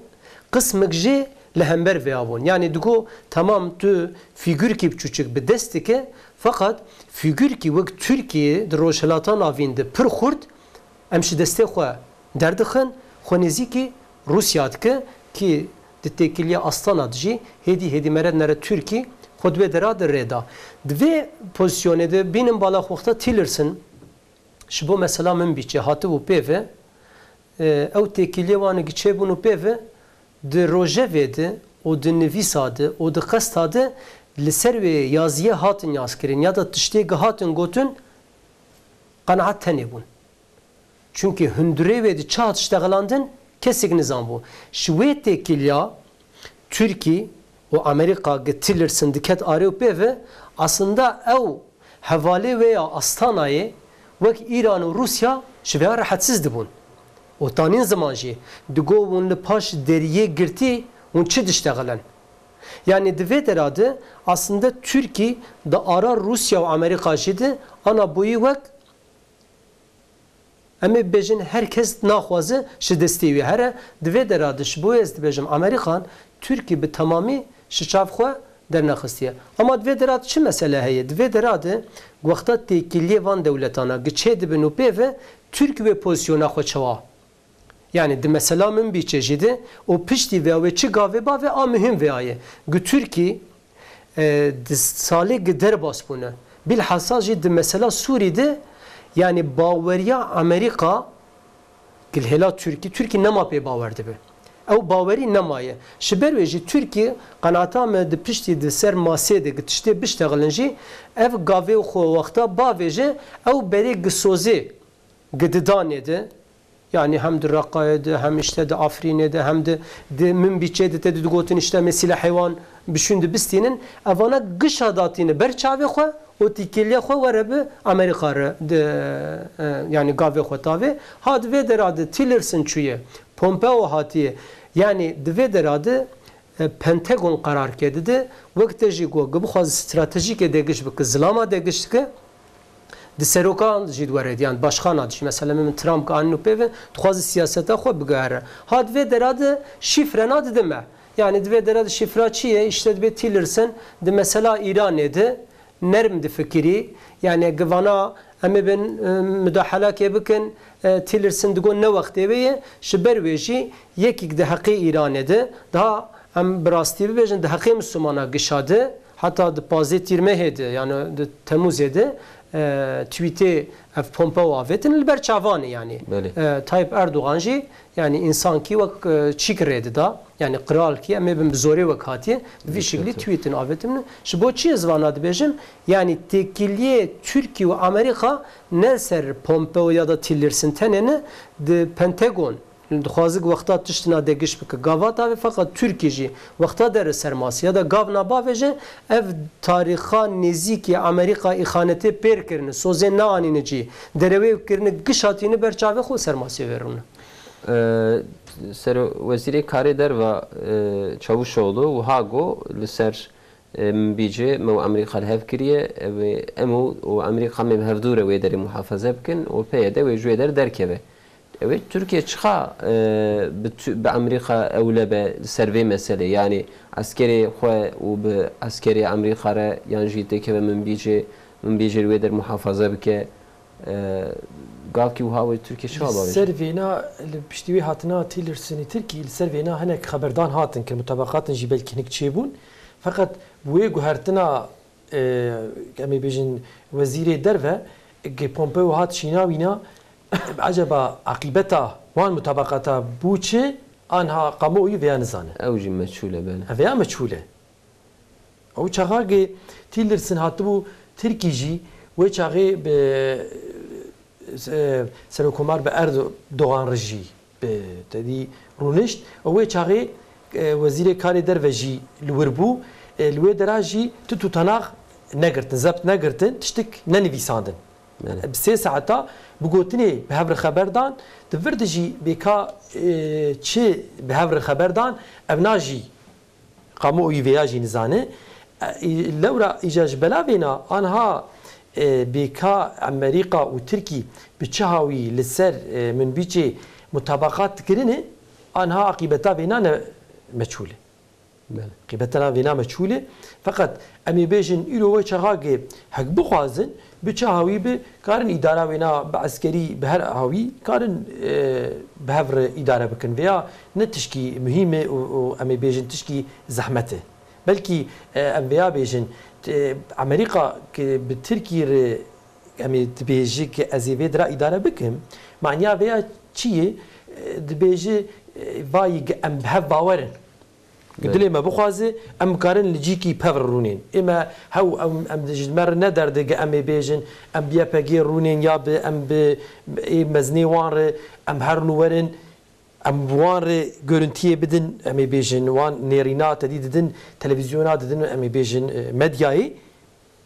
qismek jê li hember vêya bûn. Yanî digo, temam tu fîgurkî biçûçik bi dest dike, feqet fîgurkî wek Tirkiye di Rojhilata Navîn de pir xurt, em ji destê xwe derdixin, xwe nêzîkî Rûsya dike, kî di têkiliya Astana de jî hêdî hêdî mere dinere Tirkî xwe di wê dera de rê da. Di vê pozîsyonê de bînin bala xwe wexta Tillerson ji bo mesela Minbicê hatibû pê ve, e, ew têkiliyê wan gi çêbûn û pê ve di rojevê de û di nivîsa de û di qesta de li ser wê yaziyê hatin yazkirin ya da tiştê gi hatin gotin, qenaet tenê bûn. Çunkî hundirê wê di çi hat ştexelandin, kesek nizanbû. Ji wê têkiliya Tirkî û Amerîka gi Tillerson diket arê û pê ve, aslında ew hevalê wê ya Astanayê wek Îran û Rûsya ji vêya rehetsiz dibûn. Û tanîn ziman jî digo hûn li paş deriyê girtî hûn çi diştexilin? Yanî di vê dera de aslında Tirkî di ara Rûsya û Amerîka jî de ana bûyî wek Em ê bibêjin her kes naxwaze ji destê wî here. Di vê dera de ji bo ez dibêjim Amerîkan Tirkî bi temamî ji çav xwe dernexistiye. Ama di vê dera de çi mesele heye? Di vê dera de wexta têkiliyê van dewletana gi çê dibin û pê ve Tirk wê pozîsyona xwe çawa? Yanî di mesela Minbicê jî de û piştî vêya wê çi gavê bavê a muhîm vêya ye. Gi Tirkî e, di salê gi derbas bûne. Bilhassa jî di mesela Sûrî de, yanî baweriya Amerîka, gi li hêla Tirkî, Tirkî nema pê bawer dibe. Ew bawerî nemaye. Ji ber wê jî Tirkî qenaeta me di piştî di ser masê de gi tiştê biştexilin jî, ev gavê xwe wexta bavêje, ew berê gi sozê, gi didanê de, Yanî hem di Reqayê de, hem îşte di Afrînê de, hem di, di Minbicê de tê digotin îşte em ê sîlehê wan bi şûn de bistînin. Evana gişa datîne ber çavê xwe û têkiliya xwe were bi Amerîka re di, e, yanî gavê xwe tavê. Ha di vê dera de Tillerson çûye, Pompeo hatiye. Yanî di vê dera de e, Pentagon qerarke dide, wek te jî got, ku bixwaze stratejîkê degiş bike, zilama degiş dike, Di serokan jî di were, yan başxana jî, mesela min Trump anîno pê ve, dixwaze siyaseta xwe biguhere. Ha di vê dera de şîfrena didime. Yani di vê dera de şîfra çi ye? Îşte dibê Tillerson di mesela Îranê de nerm difikirî. Yani givana em ê bin, e, mudahelakê bikin, e, Tillerson digo ne wextê wê ye, ji ber wê jî yekîk di heqê Îranê de, daha em bi rastî bibêjin, di heqê Mislimana gişa de, heta di pazdeh Tîrmehê de, yani di Temûzê de, e, tweetê ev Pompeo avêtin li ber çavanê, yani. Belê. E, Tayyip Erdogan jî, yani, însankî wek, e, çîk rê dida, yani, qiralkî, em ê bin bi zorê wek hatiye, di vî şiklî tweetin avêtin. Ji bo çi ez vana dibêjim? Yani, têkiliyê Tirkî û Amerîka ne ser Pompeo ya da Tillerson tenê ne, di Pentagon, dixwazik wexta tiştina de giş bike, gava tavê, feqet Tirkî jî wexta dere sermasî ya da gavna bavêje, ev tarîxa nêzîkî Amerîka îxanetê pêr kirine, sozê neanîne cî, derewê kirine giş hatîne ber çavê xwe sermasî vê rûne. E, Sero-, Wezîrê Karê Derve, e, Çavuşoğlu wiha got li ser, e, Minbicê me û Amerîka li hev kiriye, ew ê em û, û Amerîka me bi hevdû re wê derê muhafaze bikin û P Y D wê ji wê der derkeve. Ew ê Tirkiye çiqa, e, bi Tu-, bi Amerîka ewle be li ser vê meselê? Yanî eskerê xwe û bi eskerê Amerîka re yan jî têkeve Minbicê, Minbicê li wê der muhafaze bike. E, gavkî wiha wê Tirkiye çi Li bavêje? Ser vêna, li piştî wê hatina Tillersonî Tirkî, li ser vêna hinek xeberdan hatin kirin, mutabaqatin jî belkî hinek çêbûn. Feqet bi wê guhertina, e, em ê bêjin wezîrê derve, ke Pompeo hat şîna wîna, eceba aqîbeta wan mutabaqata bû çi, anha kamuoyî vêya nizane. Ew jî meçhûl e, belê. Ev vêya meçhûl e. Ew çaxa ki Tillerson hatibû Tirkî jî wê çaxê bi, e, Serokomar bi Erdogan re jî bi tedî rûnişt. Ew wê çaxê, e, Wezîrê Karê Derve jî li wir bû. E, li wê dera jî tu tutanak negirtin, zebt negirtin, tiştik nenivîsandin. Belê. Bi sê saeta bi gotinê bi hev re xeber dan, di vir de jî bêka, e, çi bi hev re xeber dan, evna jî kamuoyî vêya jî nizane. E, lewra îca ji bela vêna anha, e, bêka Amerîka û Tirkî bi çi hawî li ser, e, Minbicê mutabaqat dikirine, anha aqîbeta vêna ne meçhûl e. Belê. Aqîbeta vêna meçhûl e. Feqet em ê bêjin îro wê çaxa ki hek bixwazin, bi çi hawî bi, karin îdara wêna bi eskerî, bi her hawî karin, e, bi hev re îdare bikin. Vêya ne tişkî muhîm e û, û em ê bêjin tişkî zehmet e. Belkî, e, em vêya bêjin, e, Amerîka ki bi Tirkî re em ê dibêji ki ez ê vê dira îdare bikim, maniya vêya çi ye? E, dibêji, e, vayî ki em bi hev bawer in. Belê. Dilê me bixwaze, em karin li cîkî pev re rûnên. Ê me hew, em, em ji me re ne derde ge em ê bêjin, em bi Y P G rûnên ya bi, em bi ê mezinê wan re, em herin û werin, em wan re görüntiyê bidin, em ê bêjin, wan nêrîna tedî didin, televîzyona didin, em ê bêjin, e, medyayê.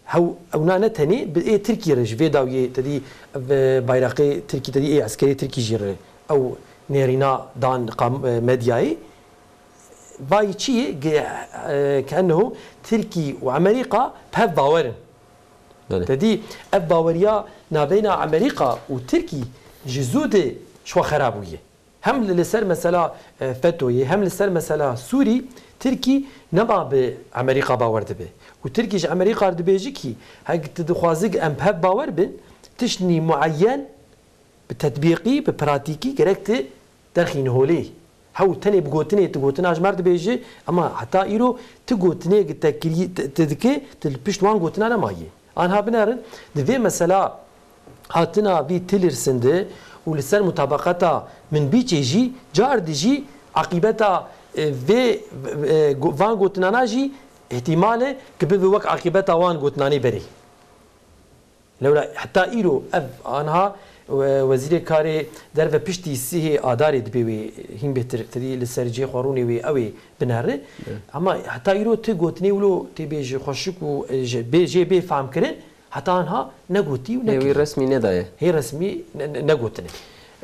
Hew, ewna ne tenê bi ê Tirkî re ji vê dawiyê tedî, ev, e, bayraqê Tirkî tedî ê eskerê Tirkî jî re ew nêrîna dan qam-, e, medyayê. Vayî çi ye? Ge-, e, keeneho Tirkî û Amerîka pev bawer in. Belê. Tedî ev baweriya navbeyna Amerîka û Tirkî ji zû de ji xwe xera bûye. Hem li, li ser mesela, e, fetoyê, hem li ser mesela Sûrî, Tirkî nema bi Amerîka bawer dibe. Û Tirkî ji Amerîka re dibêje kî, hek tu dixwazî em bi hev bawer bin, tiştnî mueyen bi tetbîqî, bi pratîkî gerek tu derxînî holê. Hew tenê bi gotinê tu gotina ji me re dibêjî, ema heta îro tu gotinê te kirî, te, te dike, tu li pişt wan gotina nemayî. Anha binerin, di vê mesela hatina vî Tillerson de û li ser mutabaqata Minbicê jî, car di jî aqîbeta, e, vê, e, go-, van gotinana jî îhtîmal e ki bibe wek aqîbeta wan gotinanê berê. Lewra heta îro ev anha, e, Wezîrê Karê Derve piştî sihê Adarê dibê wê hîn bêtir tedî li ser cihê xwe rûnê wê ew ê binere. Evet. Ama heta îro ti gotinê wilo tê bê ji xweşik û, e, ji bê, jê bê fam kirin, heta anha negotî û Hê wî nekirî. Resmî nedaye. Hê resmî ne, ne, negotine.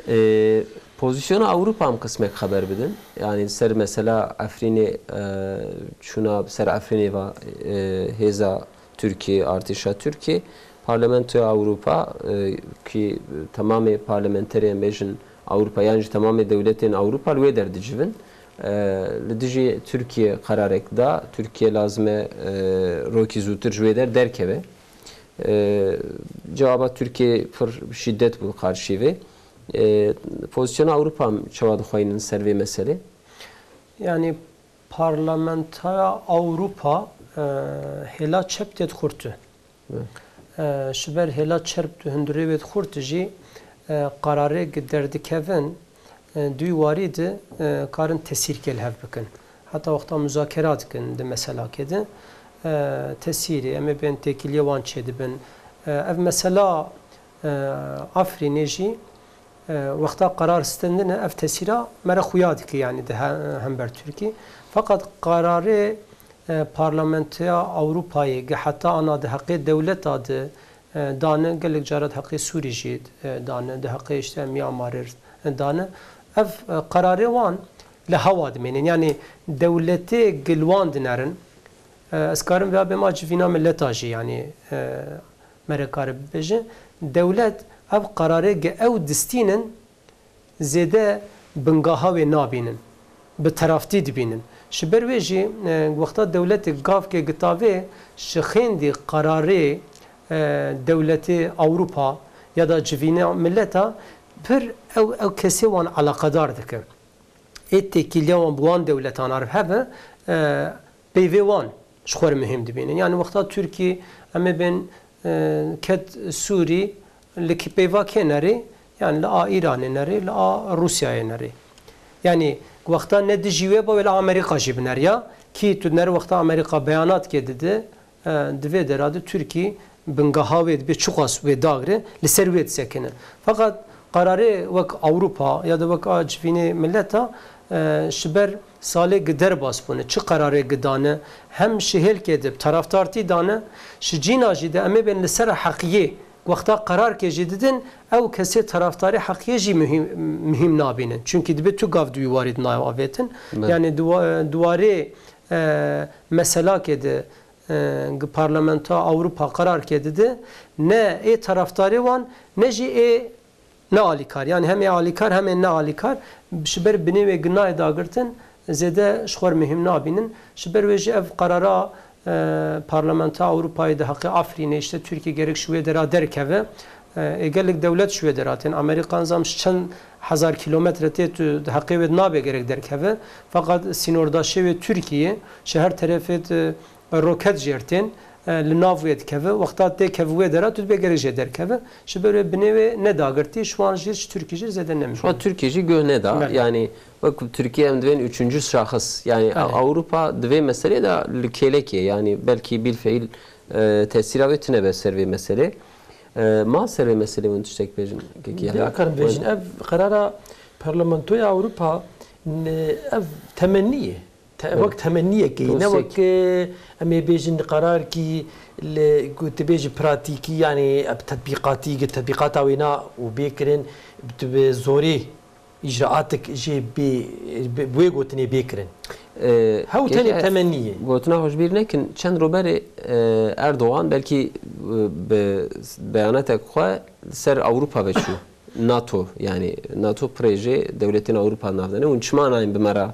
E, pozisyona Ewropa em qismek xeber bidin. Yani ser mesela Efrînê, e, çûna ser Efrînê va, e, hêza Tirkiyê, artêşa Tirkiyê. Parlamentoya Ewropa, e, kî temamê parlamenterê em bêjin Ewropa yan jî temamê dewletên Ewropa li wê derdicivin. E, li dijî Tirkiye qerarek da, Tirkiye lazim e, e, rokî zûtir ji wê der derkeve. E, cewaba Tirkiye pir şîdet bû qarşî vê. E, Pozisyona Ewropa çawa dixweynin ser vê meselê? Yani Parlamentoya Ewropa, e, hêla çep tê dixurtu. Evet. E, ji ber hêla çep tu hundirê wê dixurt jî, e, qararê gi derdikevin, e, dû warî di, e, karin tesîrkê li hev bikin. Heta wexta muzakera dikin di meselakê de, e, tesîrê, em ê bên têkiliyê wan çêdibin. E, ev mesela, e, Afrînê jî, e, wexta qerar stendine, ev tesîra me re xuya dike, yanî di he-, hember Tirkî. Feqet qararê, e, Parlamentoya Ewropayê, gi heta ana di heqê dewleta de, e, dane, gelek cara di heqê Sûrî jî, e, dane, di heqê işte Myanmarê dane. Ev, e, qerarê wan li hewa dimênin. Yanî dewletê gi li wan dinerin. E, ez karim vêya bêma civîna mileta jî, yanî, e, me re kare bibêje. Dewlet ev qerarê gi ew distînin, zêde bingaha wê nabînin, bi teraftî dibînin. Ji ber wê jî, e, wexta dewletê gavkê gitavê ji xêndî qerarê, e, dewletê Ewropa ya da civîna mileta pir ew, ew kesê wan eleqedar dike. Ê têkiliya wan bi wan dewletan arve hebe, e, peyvê wan ji xwe re muhîm dibînin. Yanî wexta Tirkî em ê bên, e, ket Sûrî, li kî peyva kê nerê? Yanî li a Îranê nerê, li a Rûsyayê nerê. Yanî wexta ne dijî wê ba wê li Amerîka jî bineriya. Kî tu nere wexta Amerîka beyanat kê dide, e, di vê dera de Tirkî bingeha wê dibe çiqas wê dagre, li ser wê disekine. Feqet qerarê wek Ewropa ya da wek a civînê mileta, e, ji ber salê gi derbas bûne, çi qerarê gi dane, hem ji hêlkê de bi taraftartî dane, ji cîna jî de em ê bên li ser heqiyê wexta qerarkê jî didin, ew kesê taraftarê heqiyê jî muhîm, muhîm nabînin. Çunkî dibe tu gav di wî warî de nayê avêtin. Belê. Yanî di wa-, di warê, e, meselakê de, e, gi Parlamentoya Ewropa qerarkê dide, ne ê taraftarê wan, ne jî ê ne alîkar. Yanî hem ê alîkar hem ê ne alîkar ji ber binê wê gi nayê dagirtin zêde ji xwe re muhîm nabînin. Ji ber wê jî ev qerara, e, Parlamentoya Ewropayê di heqê Afrînê, işte Tirkîye gerek ji wê dera derkeve. E, ê gelek dewlet ji wê dera tên. Amerîka nizam ji çend hezar kîlometre tê tu di heqê wê de nabe gerek derkeve. Feqet sînordaşê wê Tirkîye ji her terefê de roket jêr tên, e, li nav wê dikeve. Wexta tê keve wê dera, tu dibê gerek jê derkeve. Ji ber wê binê wê nedagirtî, ji wan jî, ji Tirkî jî zêde nemî. Ji wan Tirkî jî guh neda. Belê. Yanî wek Tirkîye em divên üçüncü şahıs. Yanî Belê. Ewropa di vê meselê de li kêlekê, yanî belkî bilfiil, e, tesîra wê tune be ser vê meselê. E, ma ser vê meselê hûn tiştek bêjin, kekî Helen? Dikarin bêjin, ev qerara Parlamentoya Ewropa, n-, ev temennî ye. Te-, Evet. Wek temenniyekê, ne Prosek. Wek, e, em ê bêjin qerarekî li, ku tu bêjî pratîkî, yanî ev tetbîqatî, gi tetbîqata wêna û bê kirin, tu bi zorê îcraatik jê bê, bi, bi wê gotinê bê kirin. E, Hew tenê kekî temennî ye. Gotina xwe ji bîr nekin, çend roberê, e, Erdogan belkî, e, bi beyanetek xwe li ser Ewropa ve çû. NATO, yanî NATO pirê jê dewletên Ewropa navdane. Hûn çima nayên bi me re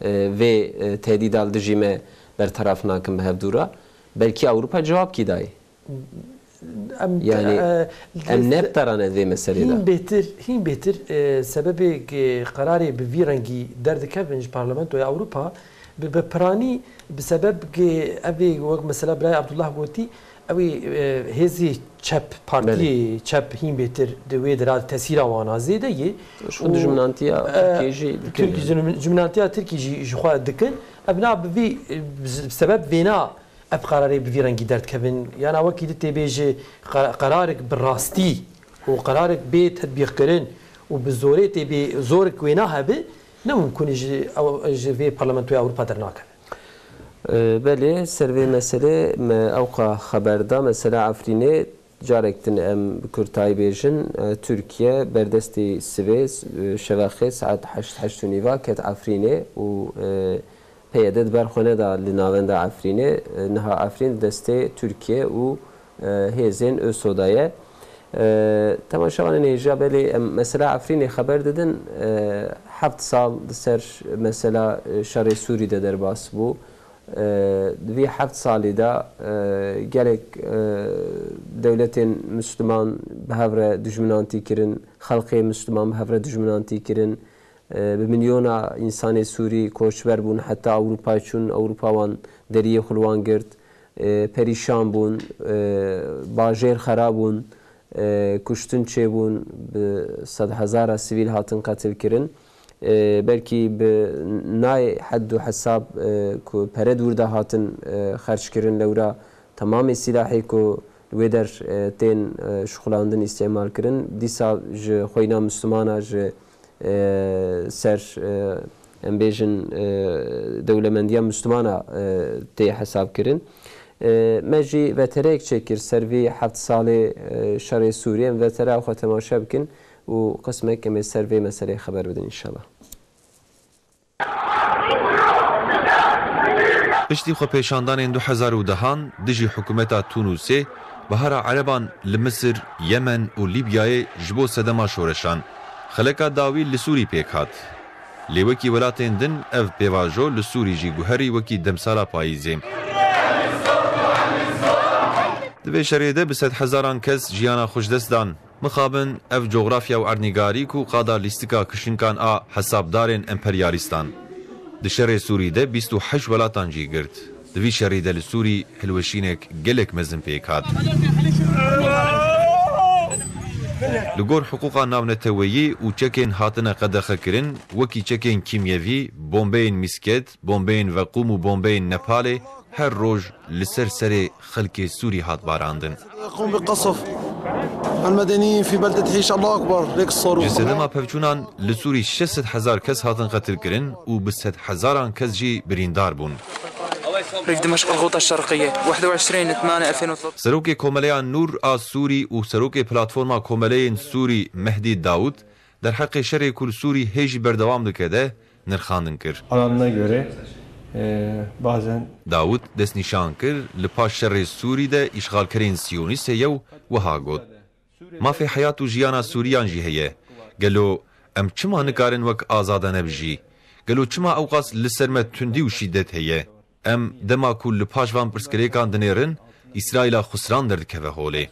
e, vê, e, tehdîda li dijî me bertaraf nakin bi hevdû re. Belkî Ewropa cewabkî dayê. Em, Yanî, e, em ne bi te re ne di vê meselê de. Hîn bêtir, hîn bêtir, e, sebebê, e, qerarê bi vî rengî derdikevin ji Parlamentoya Ewropa, bi, bi piranî, bi sebeb, e, evê wek mesela Birayê Abdullah gotî, Ew ê, e, hêzê çep, partiyê Belê. Çep hîn bêtir di wê dera tesîra wana zêde yê. Ji xwe Û, dijminantiya e, Tirkiyê jî dikin. Tirk-, jim-, jimnantiya Tirkî jî ji xwe dikin. Ev na bi vî, e, bi sebeb vêna ev qerarê bi vî rengî derdikevin. Yana wekî di tê bê ji qe-, qerarek bi rastî û qerarek bê tetbîqkirin û bi zorê tê bê zorek wêna hebe, ne mumkun e ji, ew, ji vê Parlamentoya Ewropa dernakeve. E, belê, ser vê meselê me ewqa xeber da. Mesela Efrînê, carek din em bi kurtayî bêjin, e, Tirkiye berdestî sivê, e, şeveqê saet heşt, heşt û nîva ket Efrînê û, e, P Y D di ber xwe neda li navenda Efrînê. E, niha Efrîn di destê Tirkiye û e, hêzên ÖSO'da ye. E, temaşevanên hêja, belê em mesela Efrînê xeber didin, e, heft sal di ser mesela, e, şerê Sûrî de derbas bû. E, di vî heft salî de, e, gelek, e, dewletên Misliman bi hev re dijminantî kirin, xelkê Misliman bi hev re dijminantî kirin. E, bi milyona însanê Sûrî koçber bûn, heta Ewropa çûn, Ewropa wan deriyê xwe li wan girt. E, perîşan bûn, e, bajêr xera bûn, e, kuştin çêbûn, bi sedhezara sivîl hatin qetilkirin. E, belkî bi nayê hed û hesab, e, ku pere di wir de hatin, e, xerckirin, lewra temamê sîlahê ku li wê der, e, tên, e, şixulandin, îstîmal kirin, dîsa ji xweyna Mislimana, ji e, ser, e, em bêjin, e, dewlemendiya Mislimana, e, tê hesab kirin. E, me jî vetereyek çêkir ser vî heft salê, e, şerê Sûriyê. Em vetereya xwe temaşe bikin û qismek em ê ser vê meseleyê xeber bidin înşallah. Piştî xwepêşandanên du hezar û dehan dijî hikûmeta Tûnûsê, Bahara Ereban li Misir, Yemen û Lîbyayê ji bo sedema şoreşan, xeleka dawî li Sûrî pêk hat. Lê wekî welatên din ev pêvajo li Sûrî jî guherî wekî demsala payîzê. Di vê şerê de bi sedhezaran kes jiyana xwe ji dest dan. Mixabin ev cografya û erdnîgarî ku qada lîstika kişinkan a hesabdarên emperyalîstan. Di şerê Sûrî de bîst û heşt welatan cî girt. Di vî şerî de li Sûrî hilweşînek gelek mezin pêk hat. Li gor hiqûqa navneteweyî û çekên hatine qedexekirin, wekî çekên kîmyevî, bombeyên mîsket, bombeyên veqûm û bombeyên Nepalê, her roj li ser serê xelkê Sûrî hat barandin. يقوم بقصف المدنيين في بلدة حيش. الله أكبر، ليك الصاروخ. Ji sedema pevçûnan li Sûrî şeş sed hezar kes hatin qetilkirin û bi sedhezaran kes jî birîndar bûn. ريف دمشق الغوطة الشرقية، واحد وعشرين ثمانية ألفين وثلاثة. Serokê Komeleya Nûr a Sûrî û Serokê Platforma Komeleyên Sûrî Mehdî Dawud derheqê şerê ku li Sûrî hê jî berdewam dike de nirxandin kir. Alanına göre, e, bazen Dawud destnîşan kir, li paş şerê Sûrî de îşxalkerên siyonîst heye û wiha got, Mafê heyat û jiyana Sûriyan jî heye. Gelo em çima nikarin wek azadane bijî? Gelo çima ewqas li ser me tundî û şîdet heye? Em dema ku li paş van pirsgirêkan dinêrin, Îsraîla xusran derdikeve holê.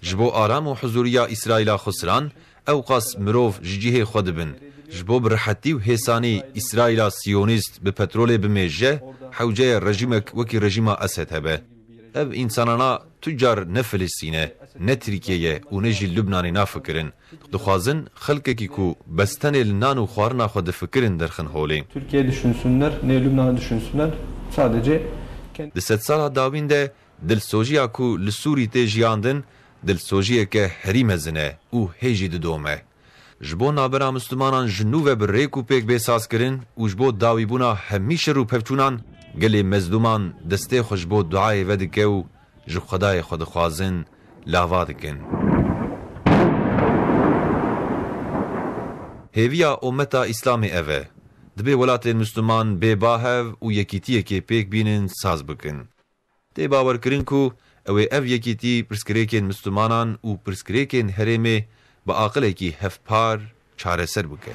Ji bo aram û huzûriya Îsraîla xusran, ewqas mirov ji cihê xwe dibin. Ji bo bi rehetî û hêsanî Îsraîla siyonîst bi petrolê bimêje, hewce ye rejîmek wekî rejîma Esed hebe. Ev însanana tu car ne Filistîn e, ne Tirkiye ye û ne jî Lubnanê nafikirin. Dixwazin xelkekî ku bes tenê li nan û xwarina xwe difikirin derxin holê. Türkiye düşünsünler, ne Lübnan'ı düşünsünler. Sadece kendi Di sedsala dawîn de dilsojiya ku li Sûrî tê jiyandin, dilsojiyeke herî mezin e û hê jî didome. Ji bo navbera Mislimanan ji nû ve bi rêk û pêk bê sazkirin û ji bo dawîbûna hemî şer û pevçûnan, gelê mezlûman destê xwe ji bo duayê vedike û ji Xwedayê xwe dixwazin, lava dikin. Hêviya ummeta Îslamê ev e. Dibê welatên Misliman bê bahev û yekîtiyekê pêk bînin, saz bikin. Tê bawerkirin ku ew ê ev yekîtî pirsgirêkên Mislimanan û pirsgirêkên herêmê bi aqilekî hevpar çareser bike.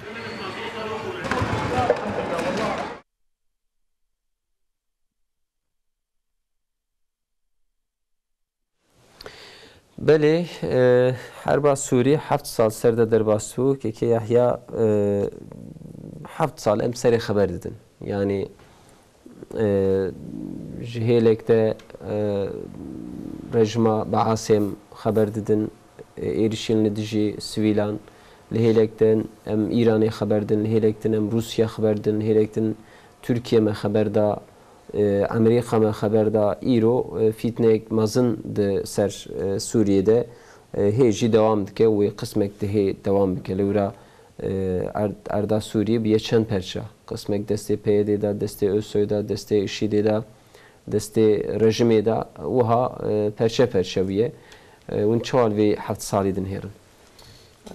Belê, e, herba Sûrî heft sal ser de derbas bû. Kekê Yahya, e, heft sal em serê xeber didin. Yanî, e, ji hêlek de, e, rejima Baasê em xeber didin, e, êrişên li dijî sivîlan, li hêlek din em Îranê xeber din, li hêlek din em Rûsya xeber din, li hêlek din Tirkiye me xeber da, e, Amerîka me xeber da. Îro, e, fîtneyek mezin di ser, e, Sûriyê de, e, hê jî dewam dike û wê qismek dihê dewam bike. Lewra, e, erd-, erda Sûriyê bûye çend perça. Qismek destê P Y D'ê da, destê ÖSO'yê da, destê IŞÎD'ê da, destê rejimê da, wiha, e, perçe perçe bûye. E, hûn çawa li vê heft salî dinihêrin?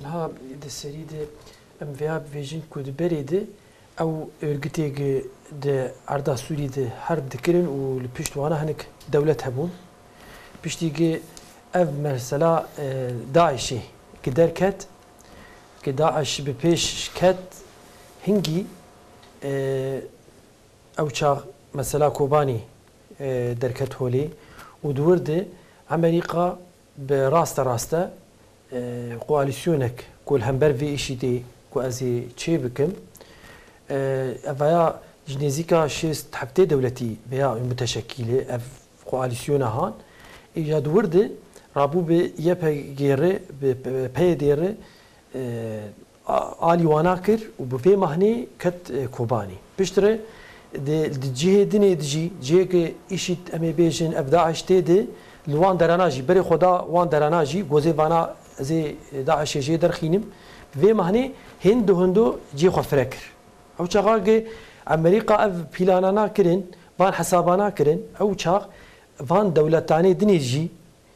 Niha di serî de em vêya bibêjin ku di berê de ew örgütê gi di erda Sûrî de herb dikirin û li pişt wana hinek dewlet hebûn. Piştî gi Ev mesela, e, DAIŞê ki derket, ki DAIŞ bi pêş ket, hingî, e, ew çax mesela Kobanî, e, derket holê û di wir de Amerîka bi raste raste, e, koalîsyonek ku li hember vê îşî tê ku ez ê çê bikim, e, evaya ji nêzîka şêst heftê dewletî veya muteşekîlê ev koalîsyona han, îja di wir de rabû bi Y P G re, bi P Y D re, e, a-, alî wana kir û bi vê mahnê ket, e, Kobanî. Piştre di, di cihê dinê de jî, cihê ku îşîd em ê bêjin ev DAIŞ tê de, li wan derana jî, berê xwe da wan derana jî, gozê vana ez ê DAIŞê jê derxînim. Bi vê mahnê hêndo hêndo cihê xwe fire kir. Ew çaxa ku Amerîka ev pîlana nakirin, van hesaba nakirin, ew çax van dewletanê dinê jî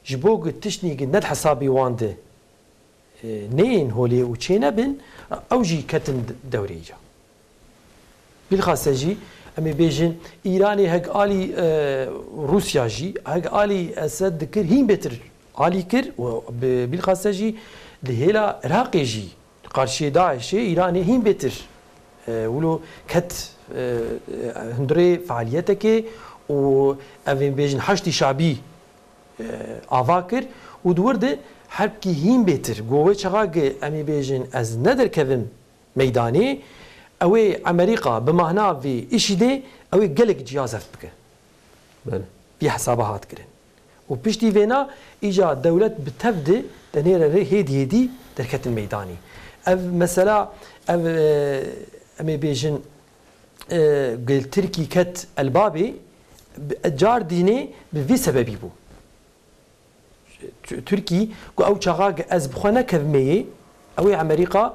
ji bo ku tiştnî ku ne di hesabê wan de, e, neyên holê û çênebin, ew jî ketin dewrê îca. Bilxase jî, em ê bêjin, Îranê heg alî, e, Rûsya jî, heg alî Esed dikir, hîn bêtir alî kir û bi, bilxase jî di hêla Iraqê jî qarşiyê DAIŞê Îranê hîn bêtir, e, wilo ket, e, e, hundirê fealiyetekê û ev ê bêjin Haşdî Şabî, e, ava kir û di wir de herbkî hîn bêtir got wê çaxa ku em ê bêjin ez nederkevim meydanê, ew ê Amerîka bi mahna vê îşîdê ew ê gelek ciyaz hev bike. Belê. Vî hesaba hat kirin. Û piştî vêna îca dewlet bi tev de tenê re rê hêdî hêdî derketin meydanê. Ev mesela, ev, e, em ê bêjin, e, gel Tirkî ket Elbabê, bi, car dînê bi vî sebebî bû. Tu-, Tirkî ku ew çaxa ku ez bi xwe nekevimê yê, ew ê Amerîka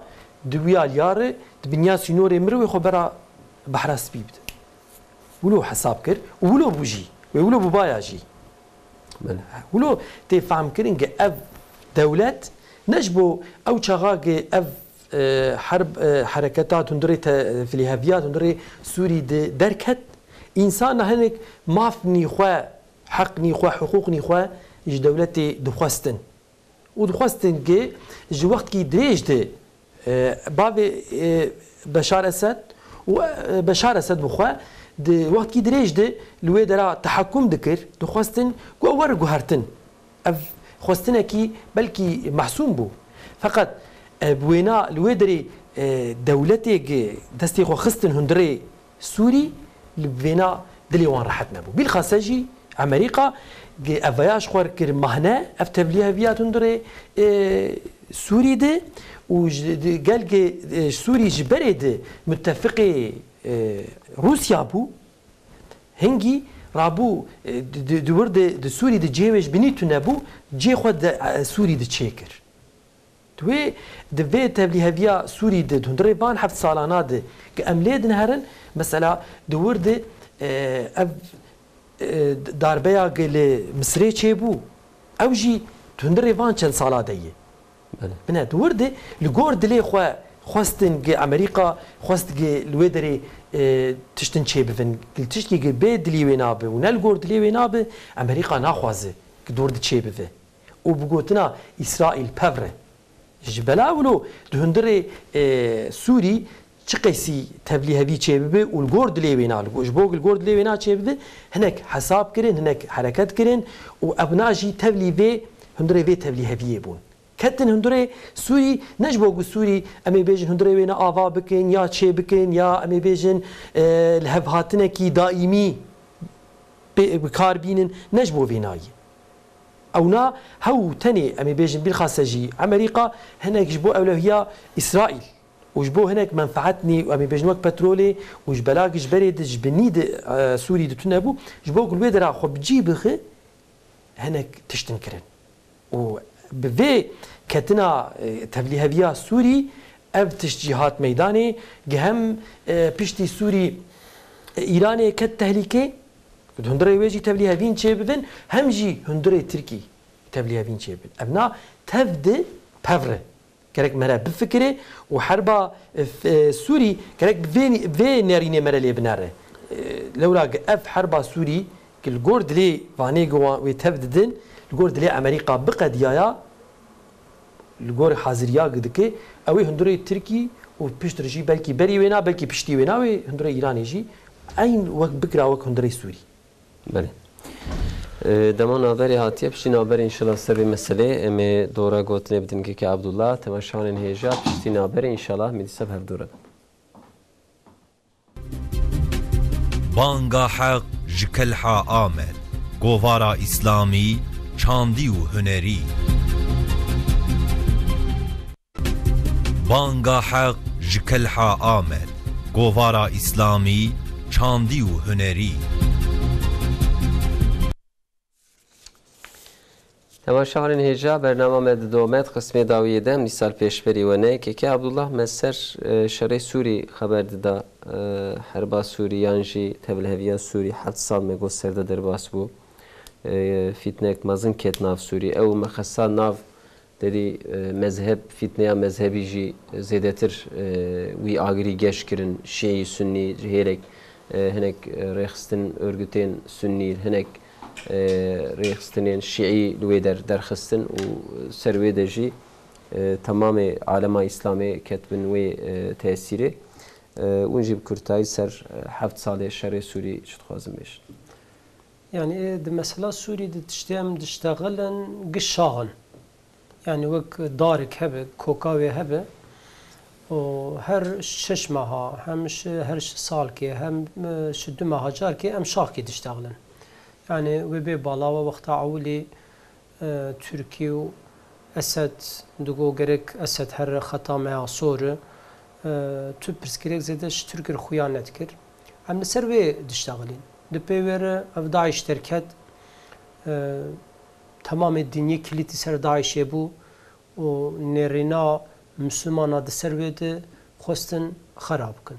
di wî aliya re di binya sînorê min re wê xwe bera Behra Spî bide. Wilo hesab kir û wilo bû jî. Wê wilo bûbaya jî. Belê. Wilo tê fehmkirin ku ev dewlet ne ji bo ew çaxa ku ev, e, herb, e, hereketa hundirê te-, filîheviya hundirê Sûrî de derket, însan hinek mafnî xwe, heqnî xwe, hiqûqnî xwe ji dewletê dixwestin. Û dixwestin ku ji wextkî dirêj de, e, bavê, e, Beşar Esed û, e, Beşar Esed bi xwe di wextkî dirêj de li wê dera tehekum dikir, dixwestin ku ew were guhertin. Ev xwestinekî belkî mehsûm bû. Feqet, e, bi wêna li wê derê, e, dewletê ku destê xwe xistin hundirê Sûrî, li vêna dilê wan rehet nebû. Bilxase jî Amerîka gi-, ev veya ji xwe kir mahne, ev tevlîheviya hundirê, e, Sûrî de û ji, di, gel gi, e, Sûrî ji berê de mutefiqê, e, Rûsya bû, hingî rabû, e, di, di, di wir de, di Sûrî de cihê wê ji binî tune bû, cihê xwe de, e, Sûrî de çêkir. Di wê, di vê tevlîheviya Sûrî de, di hundirê van heft salana de, ki em lê dinherin, mesela, di wir de, e, ev, e, darbeya ki li Misirê çêbû, ew jî di hundirê van çend sala de ye. Belê. Bine, di wir de, li gor dilê xwe xwestin ki Amerîka xwest ki li wê derê, e, tiştin çêbivin. Li tiştî ki bê dilî wê nabe û ne li gor dilê wê nabe, Amerîka naxwaze ki dor di çêbive. Û bi gotina Îsraîl pevre. Ji bela wilo di hundirê, e, Sûrî çi qeysî tevlî hevî çêbibe û li gor dilê wê na, li go-, ji bo li gor dilê wê na çêbibe, hinek hesab kirin, hinek hereket kirin û evna jî tevlî vê hundirê vê tevlî heviyê bûn. Ketin hundirê Sûrî, ne ji bo ku Sûrî, em ê bêjin hundirê wê ne ava bikin ya çê bikin ya em ê bêjin, e, li hev hatinekî daîmî pê, bi kar bînin, ne ji bo vê nayê. Ewna hew tenê, em ê bêjin, bilxase jî Amerîka, hinek ji bo ewlehiya Îsraîl û ji bo hinek menfeetnî, em ê bêjin, wek petrolê û ji belagî ji berê de ji binî de, e, Sûrî de tune bû, ji bo ku li wê dera xwe bi cî bixe, hinek tiştin kirin. Û bi vê ketina, e, tevlîheviya Sûrî, ev tişt jî hat meydanê, gi hem, e, piştî Sûrî, e, Îranê ket tehlîkê, di hundirê wê jî tevlîhevîn çêbibin, hem jî hundirê Tirkî tevlîhevîn çêbibin. Ev na tev di pevre. Gerek me re bifikire û herba, e, f-, e, Sûrî gerek bi vê, vê nerînê me re lê binere. E, lewra gi ev herba Sûrî gi li gor dilê vanê gi wan wê tev didin, Li gor dilê Amerîka biqediyaya, li gor haziriya dike, ew ê hundirê Tirkî û piştre jî belkî berî wêna, belkî piştî wêna wê hundirê Îranê jî eyn wek bikira wek hundirê Sûrî. Belê. E, dema navberê hatiye, piştî navberê înşallah ser vê meselê em ê dora gotinê bidin Keke Abdullah, temaşevanên hêja, piştî navberê înşallah em ê dîsa bi hevdû re bin. Banga Heq ji Kelha Amed, govara Îslamî, çandî û hunerî. Banga Heq ji Kelha Amed, govara Îslamî, çandî û hunerî. Temaşevanên hêja, bernama me didome, di qismê dawiyê de em dîsa li pêşberî we ne. Keke Abdullah, me ser, e, şerê Sûrî xeber dida, e, herba Sûrî yan jî tevliheviya Sûrî heft sal me got ser de derbas bû. E, fîtnek mezin ket nav Sûrî. Ew mexesa nav Derî, e, mezheb, fîtneya mezhebî jî zêdetir, e, wî agirî geş kirin, şîî, sunnî, ji hêlek, e, hinek, e, rêxistin, örgütên sunnî, hinek, e, rêxistinên şîî li wê der derxistin û ser wê de jî, e, temamê alema Îslamê ket bin wê, e, tesîrê. E, hûn jî bi kurtayî ser, e, heft salê şerê Sûrî çi dixwazin bêjin? Yani, e, di mesela Sûrî di tiştê em diştexilin gi şax in. Yani wek darik hebe, koka wê hebe, û her şeş meha, hem şi, her şi salkê, hem, e, şi du meha carkê em şaxkê diştexilin. Yani wê bê balawa wexta ewilî, e, Tirkî û Esed digo gerek Esed here xeta me ya sor e, tu pirsgirêk zêde ji Tirk re xuya nedikir. Em li ser wê diştexilîn. Di pey wê re ev DAIŞ derket, e, temamê dinyê kilîtî ser DAIŞê bû û nêrîna Mislimana di ser wê de xwestin xera bikin.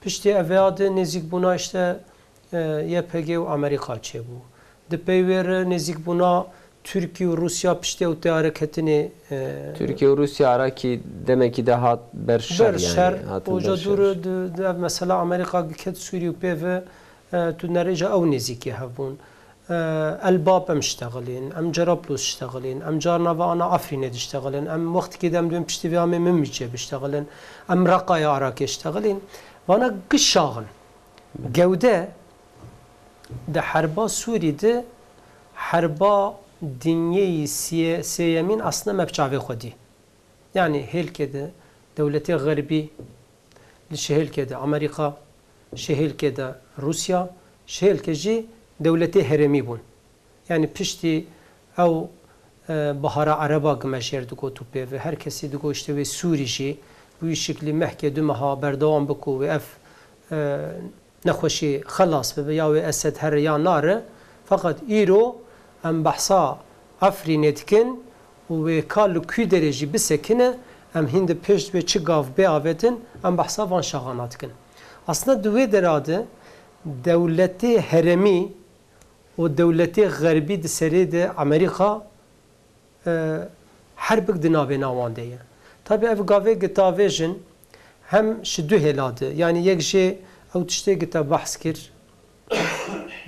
Piştî ev ya de nêzîkbûna işte, e, YPG û Amerîka çêbû. Di pey wê re nêzîkbûna Tirkî û Rûsya piştî ew tê areketinê, e, Tirkiye û Rûsya arakî demekî de hat ber şer, ber yani, şer. Hatin û ber ca şer. Dûr di, di ev mesela Amerîka giket Sûrî û pê ve, e, tu nerêja ew nêzîkî hev bûn. E, Elbap em ştexilîn, em Cerablus ştexilîn, em carna ve ana Afrînê diştexilin, em wextikê de em dibên piştî vê amê Minbicê biştexilin, em Reqaya Arakê ştexilîn. Vana gi şaxin. Gewde di herba Sûrî de herba dinyeyî siye-, sêyemîn aslında me bi çavê xwe dî. Yani hêlkê de dewletê xerbî, li şihêlkê de Amerîka, şihêlkê de Rûsya, şihêlkê jî dewletê herêmî bûn. Yani piştî ew, e, Bihara Ereba gi me jêr digot û pê ve her kesî digot, işte wê Sûrî jî bi wî şiklî mehkê du meha berdewam biku wê ev, e, nexweşî xelas bibe, ya wê Esed here ya nare. Feqet îro em behsa Efrînê dikin û wê ka li kû derê jî bisekine, em hîn di pêş wê çi gav bê avêtin, em behsa van şaxana dikin. Aslında di wê dera de dewletê herêmî û dewletê xerbî di serê de Amerîka, e, herbik di navêna wan de ye. Tabî ev gavê gitavêjin hem ji du hêla de, yanî yek jê ew tiştê gita behs kir,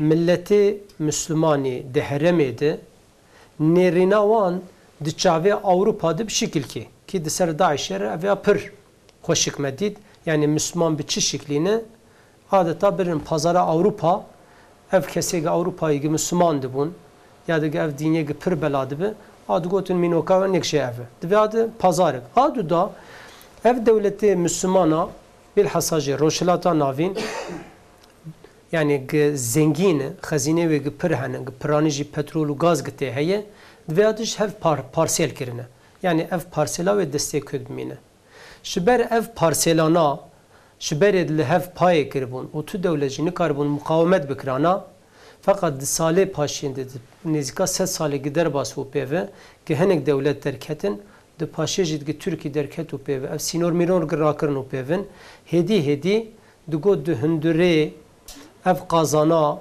miletê Mislimanî di herêmê de nêrîna wan di çavê Ewropa de bi şikilkê, kî di ser DAIŞê re ev ya pir xweşik me dît. Yanî Misliman bi çi şiklî ne? Adeta birin pazara Ewropa, ev kesê gi Ewropayê gi Misliman dibûn, ya di gi ev dînê gi pir bela dibi, a digotin mînoka we nêk jê ev e. Divê a di pazarek. A du da, ev dewletê Mislimana, bilhassa jî Rojhilata Navîn, yanî gi zengîn e, xezînê wê gi pir hene, gi piranî jî petrol û gaz gi tê heye, divê a di ji hev par-, parsêl kirine. Yanî ev parsêla wê destê Kurd bimîne. Ji ber ev parsêlana, ji berê li hev payê kiribûn û tu dewlet jî nikaribûn muqawemet bikirana, feqet di salê paşîn de, di nêzîka sed salê gi derbas bû pê ve, gi hinek dewlet derketin, di paşê jî gi Tirkî derket û pê ve, ev sînor mînor gi rakirin û pê vin, hêdî hêdî digot di hundirê ev qazana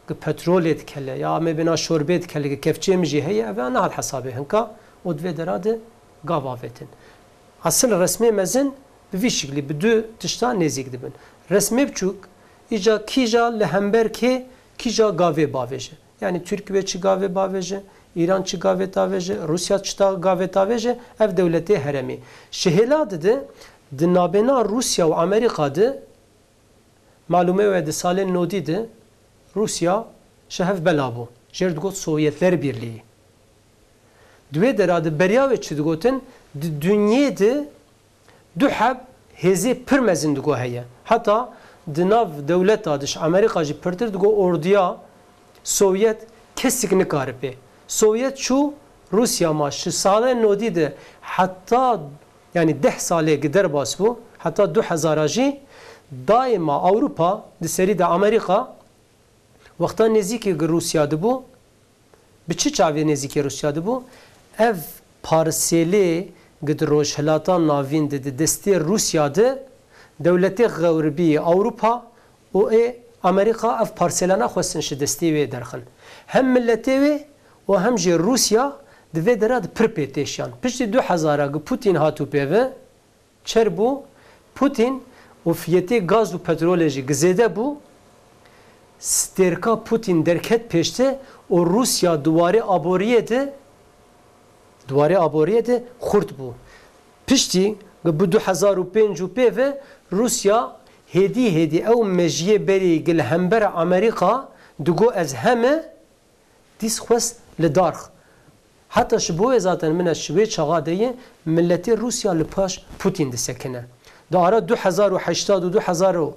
gi petrolê dikele, ya em ê bêna şorbê dikele, gi kevçê min jî heye, ev ê nehat hesabê hinka û di vê dera de gav avêtin. Asil resmê mezin bi vî şiklî, bi du tişta nêzîk dibin. Resmê biçûk, îca kîja li hember kê, kîja gavê bavêje. Yanî Tirk wê çi gavê bavêje, Îran çi gavê tavêje, Rûsya çi ta gavê tavêje, ev dewletê herêmî. Ji hêla dide, di nabêna Rûsya û Amerîka de, malûme we di salên nodî de Rûsya ji hev bela bû. Jêr digot Sovyetler Birliği. Di wê dera de beriya wê çi digotin, di dinyê de du heb hêzê pir mezin digo heye. Heta di nav dewleta de ji Amerîka jî pirtir digo ordiya Sovyet kesik nikaribe. Sovyet çû, Rûsya ma ji salên nodî de heta, yanî deh salê gi derbas bû, heta du hezara jî daîma Ewropa di serî de Amerîka wexta nêzîkî gi Rûsya dibû, bi çi çavê nêzîkî Rûsya dibû? Ev parsêlê gi di Rojhilata Navîn de di destê Rûsya de dewletê xewribî yê Ewropa û ê Amerîka ev parsêlana xwestin ji destê wê derxin. Hem miletê wê û hem jî Rûsya di vê dera de pir pê têşiyan. Piştî du hezara gi Putin hatû pê ve, çer bû, Putin û fiyetê gaz û petrolê jî gi zêde bû, stêrka Putin derket pêşte û Rûsya di warê aboriyê de, di warê aboriyê de xurt bû. Piştî ku bi du hezar û pênc û pê ve Rûsya hêdî hêdî ew mejiyê berî gi li hember Amerîka digo ez heme, dîs xwest li darx. Heta ji bo wê zaten min ez ji wê çaxa de ye, miletê Rûsya li paş Putin disekine. Di ara du hezar û heştad û du hezar û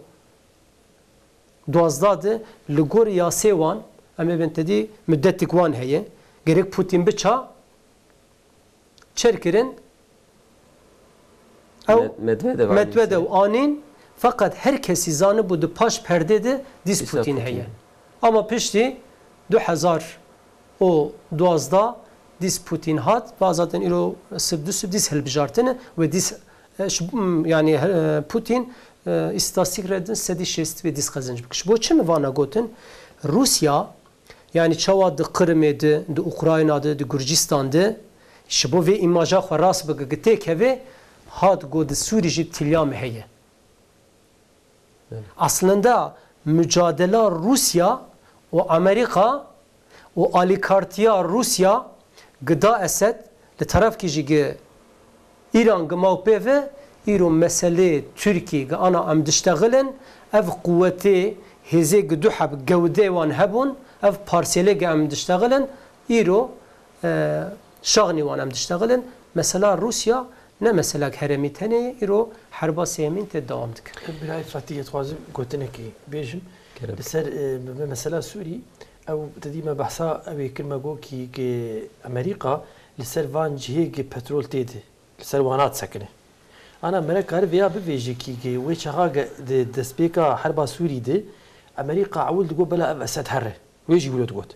duwazdeh de li gor yasê wan, em ê bên tedî mudetik wan heye, gerek Putin biça, çer kirin, ew Med-, Medvedev anîn. Medvedev anîn, feqet her kesî zanibû di paş perdê de dîs Dîsa Putin Putin. Heye. Ama piştî du hezar û duwazdeh dîs Putin hat, va zaten îro sib du sib dîs hilbijartine ve dîs, e, ş-, m, yanî, e, Putin, e, îstastîk re din sedî şêst ve dîs qezenc bik. Ji bo çi min vana gotin? Rûsya, yanî çawa di Qirmê de, di Ukrayna de, di Gurcistan de, ji bo vê îmaja xwe rast bike, gi têkeve, hat got di Sûrî jî tilya me heye. Evet. Aslında mücadela Rûsya û Amerîka û alîkartiya Rûsya gida Esed li terefkî jî gi Îran gi maw pê ve, îro meselê Tirkî gi ana em diştexilin, ev quwetê hêzê gi du heb gewdê wan hebûn, ev parsêlê gi em diştexilin, îro, e, şaxnî wan em diştexilin. Mesela Rûsya ne meselek herêmî tenê ye, îro herba sêyemîn tê dewam dike. Birayê Fatî, ez dixwazim gotinekê bêjim. Kerem. Li ser, e, bi, bi mesela Sûrî, ew te dî me behsa ew ê kir me got kî, kî Amerîka li ser van cihê kî petrol tê de, li ser wana disekine. Ana mere kar vêya bivêje kî, kî wê çaxa ge-, di destpêka herba Sûrî de Amerîka ewil digot bela ev Esed here. Wê jî wilo digot.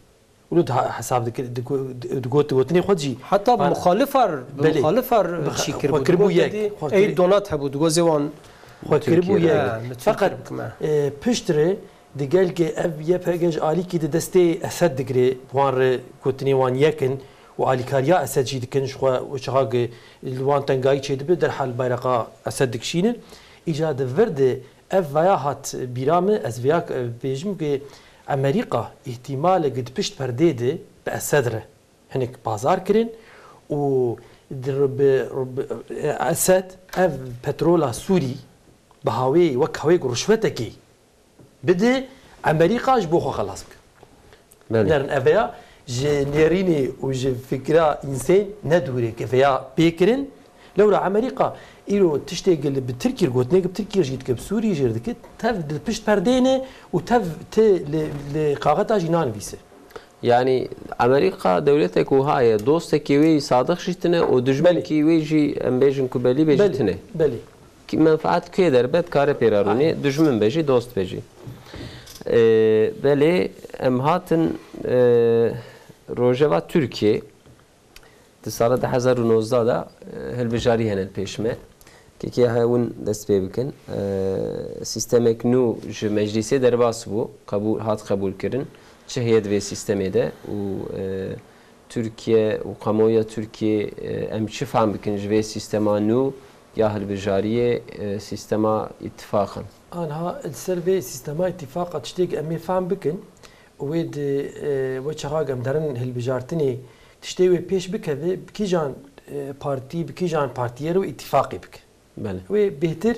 Wilo di ha-, hesab dikir, digo-, di-, digot, gotinê xwe jî. Heta bi Par- muxalifar, bi Belê. muxalifar Bi xe-, çî xwe kiribû. kiribû Digot yek. Dî, Xwe ey kir- donat hebû, digot zê wan Xwe kiribû Tirkiye yek. de. Ha, min Feqet, Tirkiye bikime. e, piştre di gel ki ev Y P G ji alîkî di destê Esed digire, wan re gotinê wan yekin û alîkariya Esed jî dikin, ji xwe û çaxa ki li wan tengayî çêdibe, derhal bayraqa Esed dikişînin. Îca di vir de ev vaya hat bîra min, ez vêya, e, bêjim ki Amerîka îhtîmalek di pişt perdê de bi Esed re hinek bazar kirin û di, bi, bi, Esed ev petrola Sûrî bi hawê wek hawê ku rişwetekê bide, Amerîka ji bo xwe xelas bike. Belê. Derin eveya ji nêrînê û ji fikra însên ne dûrê ke veya pê kirin. Lewra Amerîka îro tiştê gil bi Tirkî gotinê, bi Tirkî jî dike, bi Sûrî jî dike, tev di pişt perdê ne û tev ti li, li kaxeta jî nanivîse. Yanî Amerîka dewletek wiha ye, dostekî wê sadiq jî tine û dijminkî Belê. wê jî, em bêjin ku belî be jî Belê, tine. belê. Ki menfaat kê derbe dikare pê re rûnê, Aynen. dijmin be jî, dost be jî. Ee, belê, em hatin, e, rojeva Tirkiye, di sala du hezar û nozdeh de, e, hilbijarî hene li pêş me. Kekê hewin dest pê bikin. E, sîstemek nû ji meclîsê derbas bû, qebûl, hat qebûlkirin. Çi heye di vê sîstemê de û, e, Tirkiye û kamuoya Tirkiye, e, em çi fehm bikin ji vê sîstema nû ya hilbijariyê, e, sîstema îtifaqan? Anha li ser vê sîstema îtifaqa tiştêk em ê fehm bikin, wê di, e, wê çaxa em derin hilbijartinê Tiştê wê pêş bikeve, bi kîjan, e, partî, bi kîjan partiyê re wê îtîfaqê bike. Belê. Wê bêhtir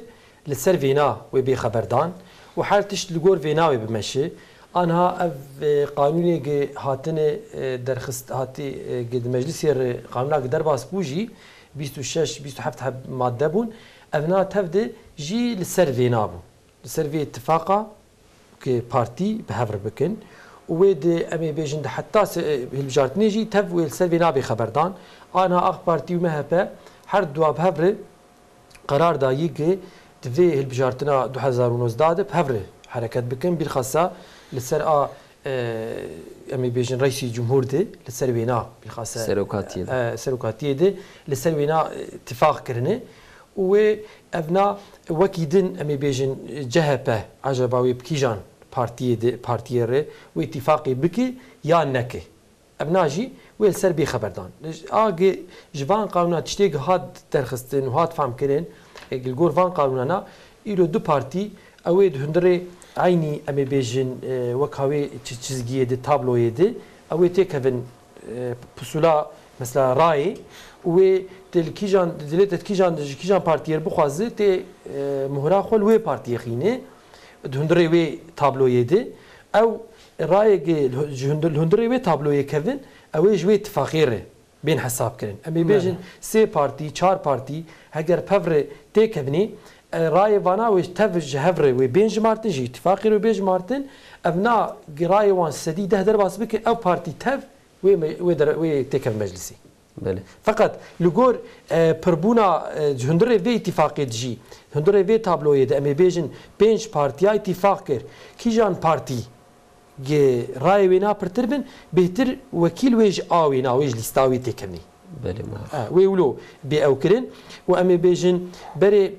li ser vêna wê bê xeberdan û her tişt li gor vêna wê bimeşe. Anha ev, e, qanûnê gi hatine, e, derxist, hatî, e, gi di meclisê re qanûna gi derbas bû jî bîst û şeş, bîst û heft heb madde bûn. Ev na tev de jî li ser vêna bû. Li ser vê îtifaqa ki partî bi hev re bikin û wê di, em ê bêjin, di heta se-, hilbijartinê jî tev wê li ser vê nabê xeberdan. Anha A K Partî û M H P her dua bi hev re qerar dayî ki di vê hilbijartina du hezar û nozdeh de bi hev re hereket bikin. Bîrxasa li ser a, e, em ê bêjin reîsî cumhur de li ser wêna bîrxasa, Serokatiyê de. e, serokatiyê de li ser wêna, e, tifaq kirine. Û wê evna wekî din, em ê bêjin, C H P, ecaba wê bi kîjan partiyê de, partiyê re wê îtîfaqê bike yan neke? Evna jî wê li ser bê xeberdan. A gi ji van qanûna tiştê gi hat derxistin û hat famkirin, e, li gor van qanûnana îro du partî ew ê di hundirê eynî, em ê bêjin, e, wek hawê çi-, çizgiyê de, tabloyê de, ew ê têkevin, e, pusula, mesela rayê, û wê te li kîjan, dilê te kîjan, ji kîjan partiyê bixwaze, tê, e, muhra xwe li wê partiyê xîne, di hundirê wê tabloyê de, ew rayê ge-, ji hundir-, li hundirê wê tabloyê kevin, ew ê ji wê tifaqê re bên hesab kirin. Em ê bêjin sê partî, çar partî, heger pev re têkevnê, e, rayê vana wê tev ji hev re wê bên jimartin, ji îtîfaqê re wê bên jimartin, ev na rayê wan sedî deh derbas bike, ew partî tev wê me-, wê dere-, wê têkeve meclisê. Belê. Feqet li gor, e, pirbûna, e, ji hundirê vê îtîfaqê de jî, hundirê vê tabloyê de em ê bêjin pênc partiya îtîfaq kir. Kîjan partî gi rayê wêna pirtir bin, bêhtir wekîl wê ji a wêna, wê ji lîsta wê têkevnî. Belê, ma. E, wê wilo bê ew kirin û em ê bêjin berê,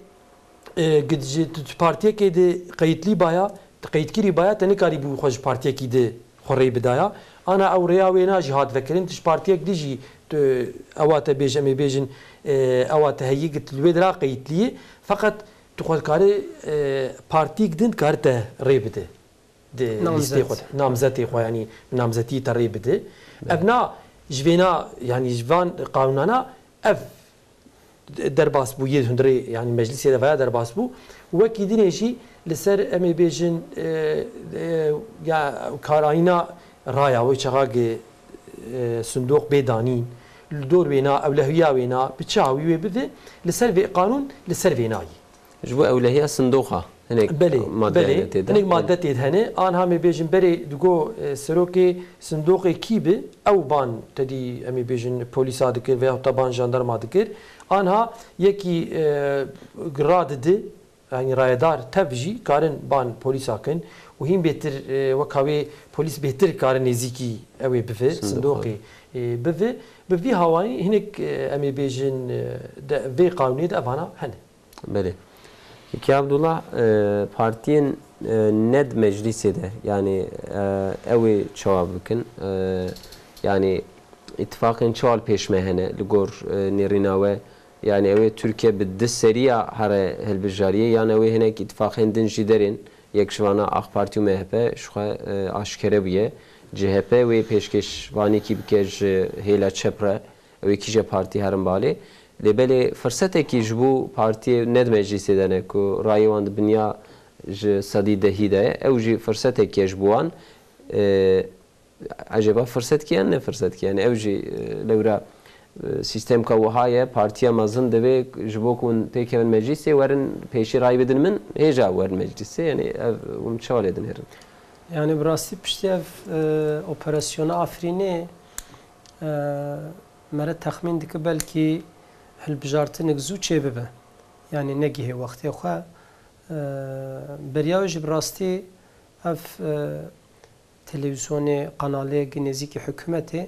e, gi ji, tu, tu partiyekê de qeytlî baya, tu qeytkirî baya, te nikarîbû xwe ji partiyekî de xwe rê bidaya. Ana ew rêya wêna jî hat vekirin, tu ji partiyek dî jî tu ewa te bêje, em ê bêjin, e, ewa te heyî, gi tu li wê dira qeytliyî. Feqet tu xwe dikarî, e, partiyek din dikare te rê bide. Di lîstê xwe de, namzetê xwe, yanî namzetî te rê bide. Belê. Ev na ji vêna, yanî ji van qanûnana ev derbas bû, yê hundirê, yanî meclisê de veya derbas bû. Wekî dinê jî li ser, em ê bêjin, e, e, ya karayîna raya wê çaxa ge, e, sindoq bê danîn, li dor wêna, ewlehiya wêna, bi çi hawî wê bive, li ser vê qanûn, li ser vêna yî. Ji bo ewlehiya sindoqa hinek Belê, madde belê. hene tê de. Hinek madde tê de hene. Anha em ê bêjin berê digo, e, serokê sindoqê kî bi, ew ban tedî, em ê bêjin, polîsa dikir veyahut da ban jandarma dikir. Anha yekî, e, radidi, yanî rayedar tev jî karin ban polîsa kin û hîn bêtir, e, weka wê polîs bêtir karin nêzîkî ew ê bive, Sindoqa. sindoqê, e, bive. Bi vî hawayî hinek, e, em ê bêjin, e, de, vê qanûnê de evana hene. Belê. Peki Abdullah, e, partiyên, e, ne di meclîsê de, yanî, e, ew ê çawa bikin? E, yanî îtifaqên çawa li pêş me hene li gor, e, nêrîna we? Yanî ew ê Tirkiye bi di seriya here hilbijariyê, yan ew ê hinek îtifaqên din jî derên, yek ji vana A K Partî û M H P ji xwe, e, aşkere bûye. C H P wê pêşkêşvanekî bike ji hêla çep re, ew ê kîje partî herin balê. Lê belê firsetekî ji bo partiyê ne di meclîsê de ne ku rayê wan di binya ji sedî dehî de ye. Ew jî firsetekî ye ji bo wan. E, ecêba firsetkî ye, ne firsetkî ye? Yanî ew jî, e, lewra, e, sîstemka wiha ye, partiya mezin divê ji bo ku hûn pêkevin meclîsê, werin pêşî rayê bidin min, hêja werin meclîsê. Yanî ev hûn çawa lê dinêrin? Yanî bi rastî piştî ev, e, operasyona Afrînê, e, mere texmîn dike belkî hilbijartinek zû çêbibe. Yanî negihê wextê xwe. E, beriya wê jî bi rastî ev, e, televîzyonê, qanalê gi nêzîkî hikûmetê,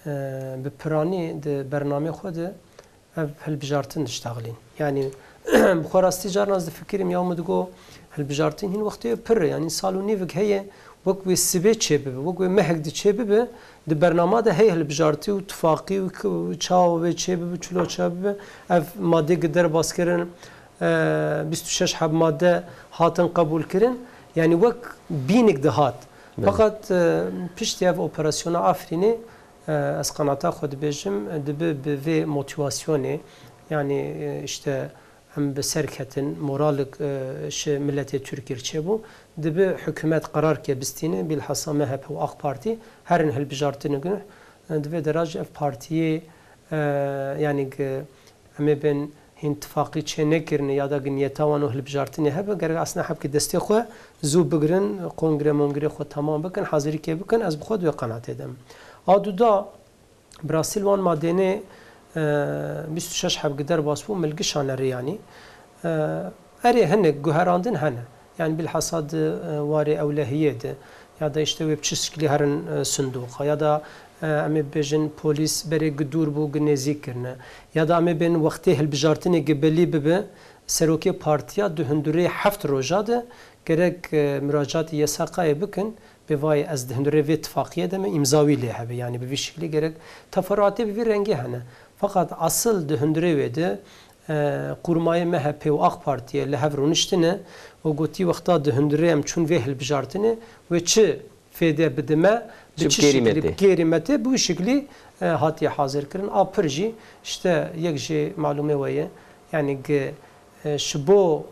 e, bi piranî di bernamê xwe de ev hilbijartin diştexilîn. Yanî bi xwe rastî carna ez difikirîm ya min digo hilbijartin hîn wextê pir e. Yanî sal û nîvik heye wek wê sibê çêbibe, wek wê mehek di çêbibe, di bernama de hey hilbijartî û tifaqî û k-, û çawa wê çêbibe, çilo çabibe. Ev madê gi derbas kirin, e, bîst û şeş heb madde hatin qebûl kirin. Yanî wek bînik dihat. Belê. Feqet, e, piştî ev operasyona Afrînê, E, ez qenata xwe dibêjim, dibi bi vê motivasyonê, yanî, e, işte em bi ser ketin, moralik, e, ji miletê Tirkî re çêbû, dibi hikûmet qerar ke bistîne, bilhassa M H P û AK Partî herin hilbijartinê guh, e, di vê dera jî ev partiyê, e, yanî gi-, em ê bên hîn tifaqî çê nekirine ya da gi niyeta wan û hilbijartinê hebe, gerek aslında hepkî destê xwe zû bigirin, kongre mongre xwe temam bikin, hazirîkê bikin, ez bi xwe di wê qenatê de me. A du da, Brasil wan madênê, e, bîst û şeş heb gi derbas bû, milgişane rê yanî. E, erê hinek guherandin hene. Yani bilhassa di, e, warê ewlehiyê de ya da işte wê bi çi şiklî herin, e, sindoqa ya da, e, em ê bibêjin polîs berê gi dûr bû gi nêzîk kirine ya da em ê bên wextê hilbijartinê gi belî bibe, serokê partiya di hundirê heft roja de gerek, e, muracatî yesaqayê bikin, bê vayê ez di hundirê vê tifaqiyê de me îmza wî lê hebe, yani bi vî şiklî gerek teferruatê bi vî rengî hene. Feqat asil di hundirê wê de, e, qurmayê M H P û AK Partiyê li hev rûniştine û gotî wexta di hundirê em çûn vê hilbijartinê, wê çi fêde bide me, bi Çi çi bikêrî me şiklî tê? bikêrî me tê, bi wî şiklî, e, hatiye hazir kirin. A pir jî, işte yek jê malûmê we ye, yani gi, e, ji bo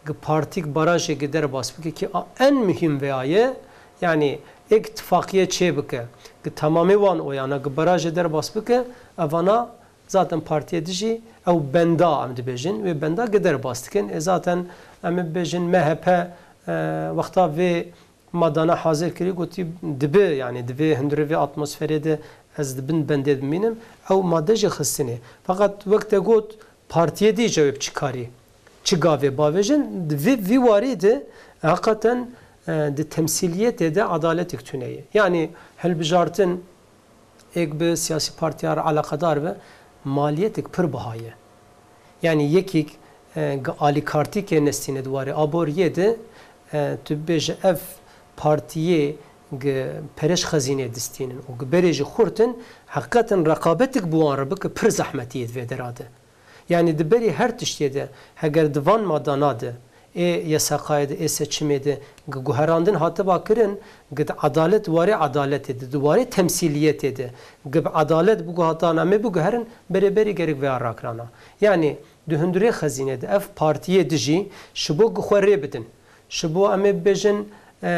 gi partîk barajê gi derbas bike ki a en muhîm veya ye, yani êk tifaqiyê çê bike, gi temamê wan oyana gi barajê derbas bike, evana zaten partiyê dijî ew benda em dibêjin, wê benda gi derbas dikin. E, zaten em ê bibêjin M H P, e, wexta vê madana hazir kirî, gotî dibi, yani di vê hundirê vê atmosferê de ez di bin bendê dimînim, ew made jî xistinê. Feqat wek te got, partiyê dî cewê bi çi karî, çi gavê bavêjin, di vî, vî warî de heqeten, e, di temsîliyetê de adaletek tune ye. Yani hilbijartin êk bi siyasî partiya re eleqedar be, maliyetek pir biha ye. Yani yekîk, e, gi alîkartîkê nestîne di warê aboriyê de, e, tu bibêje ev partiyê gi perê ji xezînê distînin û gi berê jî xurt in, heqeten reqabetek bi wan re bike pir zehmetî ye di vê dera de. Yani di berî her tiştê de, heger di van madana de, ê yesaqayê de, ê seçimê de, gi guherandin hatiba kirin, gi di edalet, warê edaletê de, di warê temsîliyetê de, gi bi edalet biguhatana me biguherin, berê berî gerek veya rakirana. Yani di hundirê xezînê de ev partiyê dijî ji bo gi xwe rê bidin. Ji bo em ê bibêjin, e,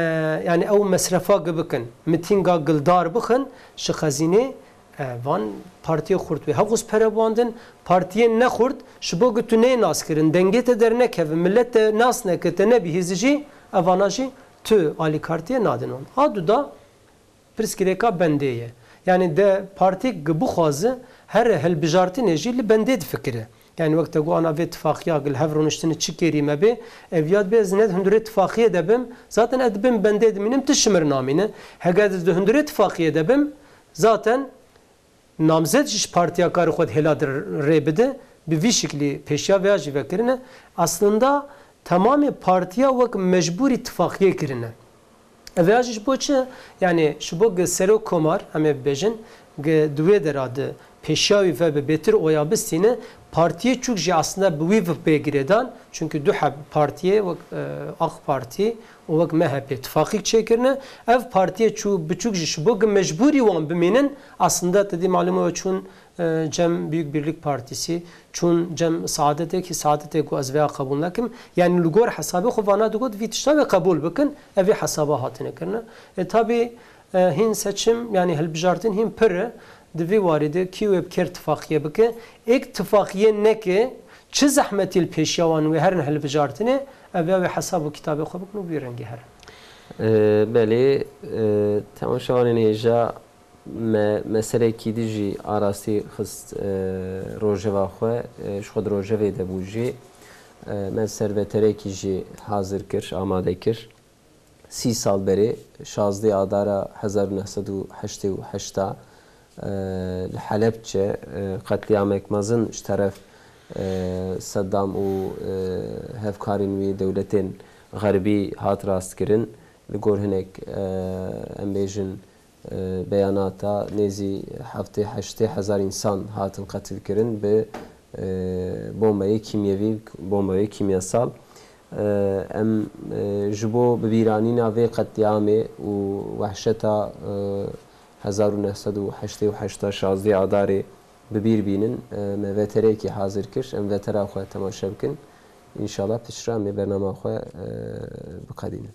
yani ew mesrefa gi bikin, mitînga gildar bixin, ji xezînê, e, van partiyê xurt wê hewqûs pere buandin, partiyên nexurt, ji bo gi tu nê nas kirin, dengê te dernekeve, millet te nas neke, te nebihîzi jî, evana jî tu alîkartiyê nadin wan. A du da, pirsgirêka bendê ye. Yani de partîk gi bixwaze here hilbijartinê jî li bendê difikire. Yani wek te got ana vê tifaqiya gi li hev rûniştinê çi kêrî me bê, ev ya dibê ez ne di hundirê tifaqiye de bim, zaten ez dibim bendê dimînim, tişt ji mir namîne. Heger ez di hundirê tifaqiye de bim, zaten namzet jî ji partiya karê xwe di hêla de rê bide, bi vî şiklî pêşiya vêya jî vekirine. Aslında temamê partiya wek mecbûrî tifaqiyê kirine. Ev ya jî ji bo çi? Yani ji bo gi serok komar, em ê bibêjin, gi di wê dera de pêşiya wî vebe bêtir oya bistîne, partiyê çûk jî aslında bi wî ve bê girêdan, çünkü du heb partiyê wek, e, AK Partî û wek M H P tifaqîk çêkirine. Ev partiyê çû biçûk jî ji bo gi mecbûrî wan bimînin, aslında te dî malûm e çûn, e, cem Büyük Birlik Partisi, çûn cem Saadetê ki Saadetê ku ez vêya qebûl nekim. Yani li gor hesabê xwe vana digot vî tişta wê qebûl bikin, ev vî hesaba hatine kirine. E, tabî, e, hîn seçim, yani hilbijartin hîn pir e. Di vî warî de kî wê bi kêr tifaqiyê bike, êk tifaqiyê neke, çi zehmetî li pêşiya wan wê herin hilbijartinê, ev ya wê hesab û kitabê xwe bikin û bi vî rengî herin. E, belê, e, temaşevanên hêja me meselekî dijî arastî xist, e, rojeva xwe, e, ji xwe di rojevê de bû jî. E, me serveterekî jî hazir kir, amade kir. Sî sal berê, şazdeh Adara hezar û neh sed û heştê û heşt a, e, li Helebçe, e, qetlîamek mezin ji teref, e, Seddam û, e, hevkarên wî dewletên xerbî hat rastkirin. Li gor hinek, e, em bêjin, e, beyanata nêzî heftê heştê hezar însan hatin qetilkirin bi, e, bombeyê kîmyevî, bombeyê kîmyasal. E, em, e, ji bo bibîranîna vê qetlîamê û wehşeta, e, Hezar û neh sed û heştê û heşt şazdeh Adarê bi bîr bînin, e, me vetereyekî hazir kir. Em vetera xwe temaşe bikin. Înşallah piştre em ê bernama xwe, e, biqedînin.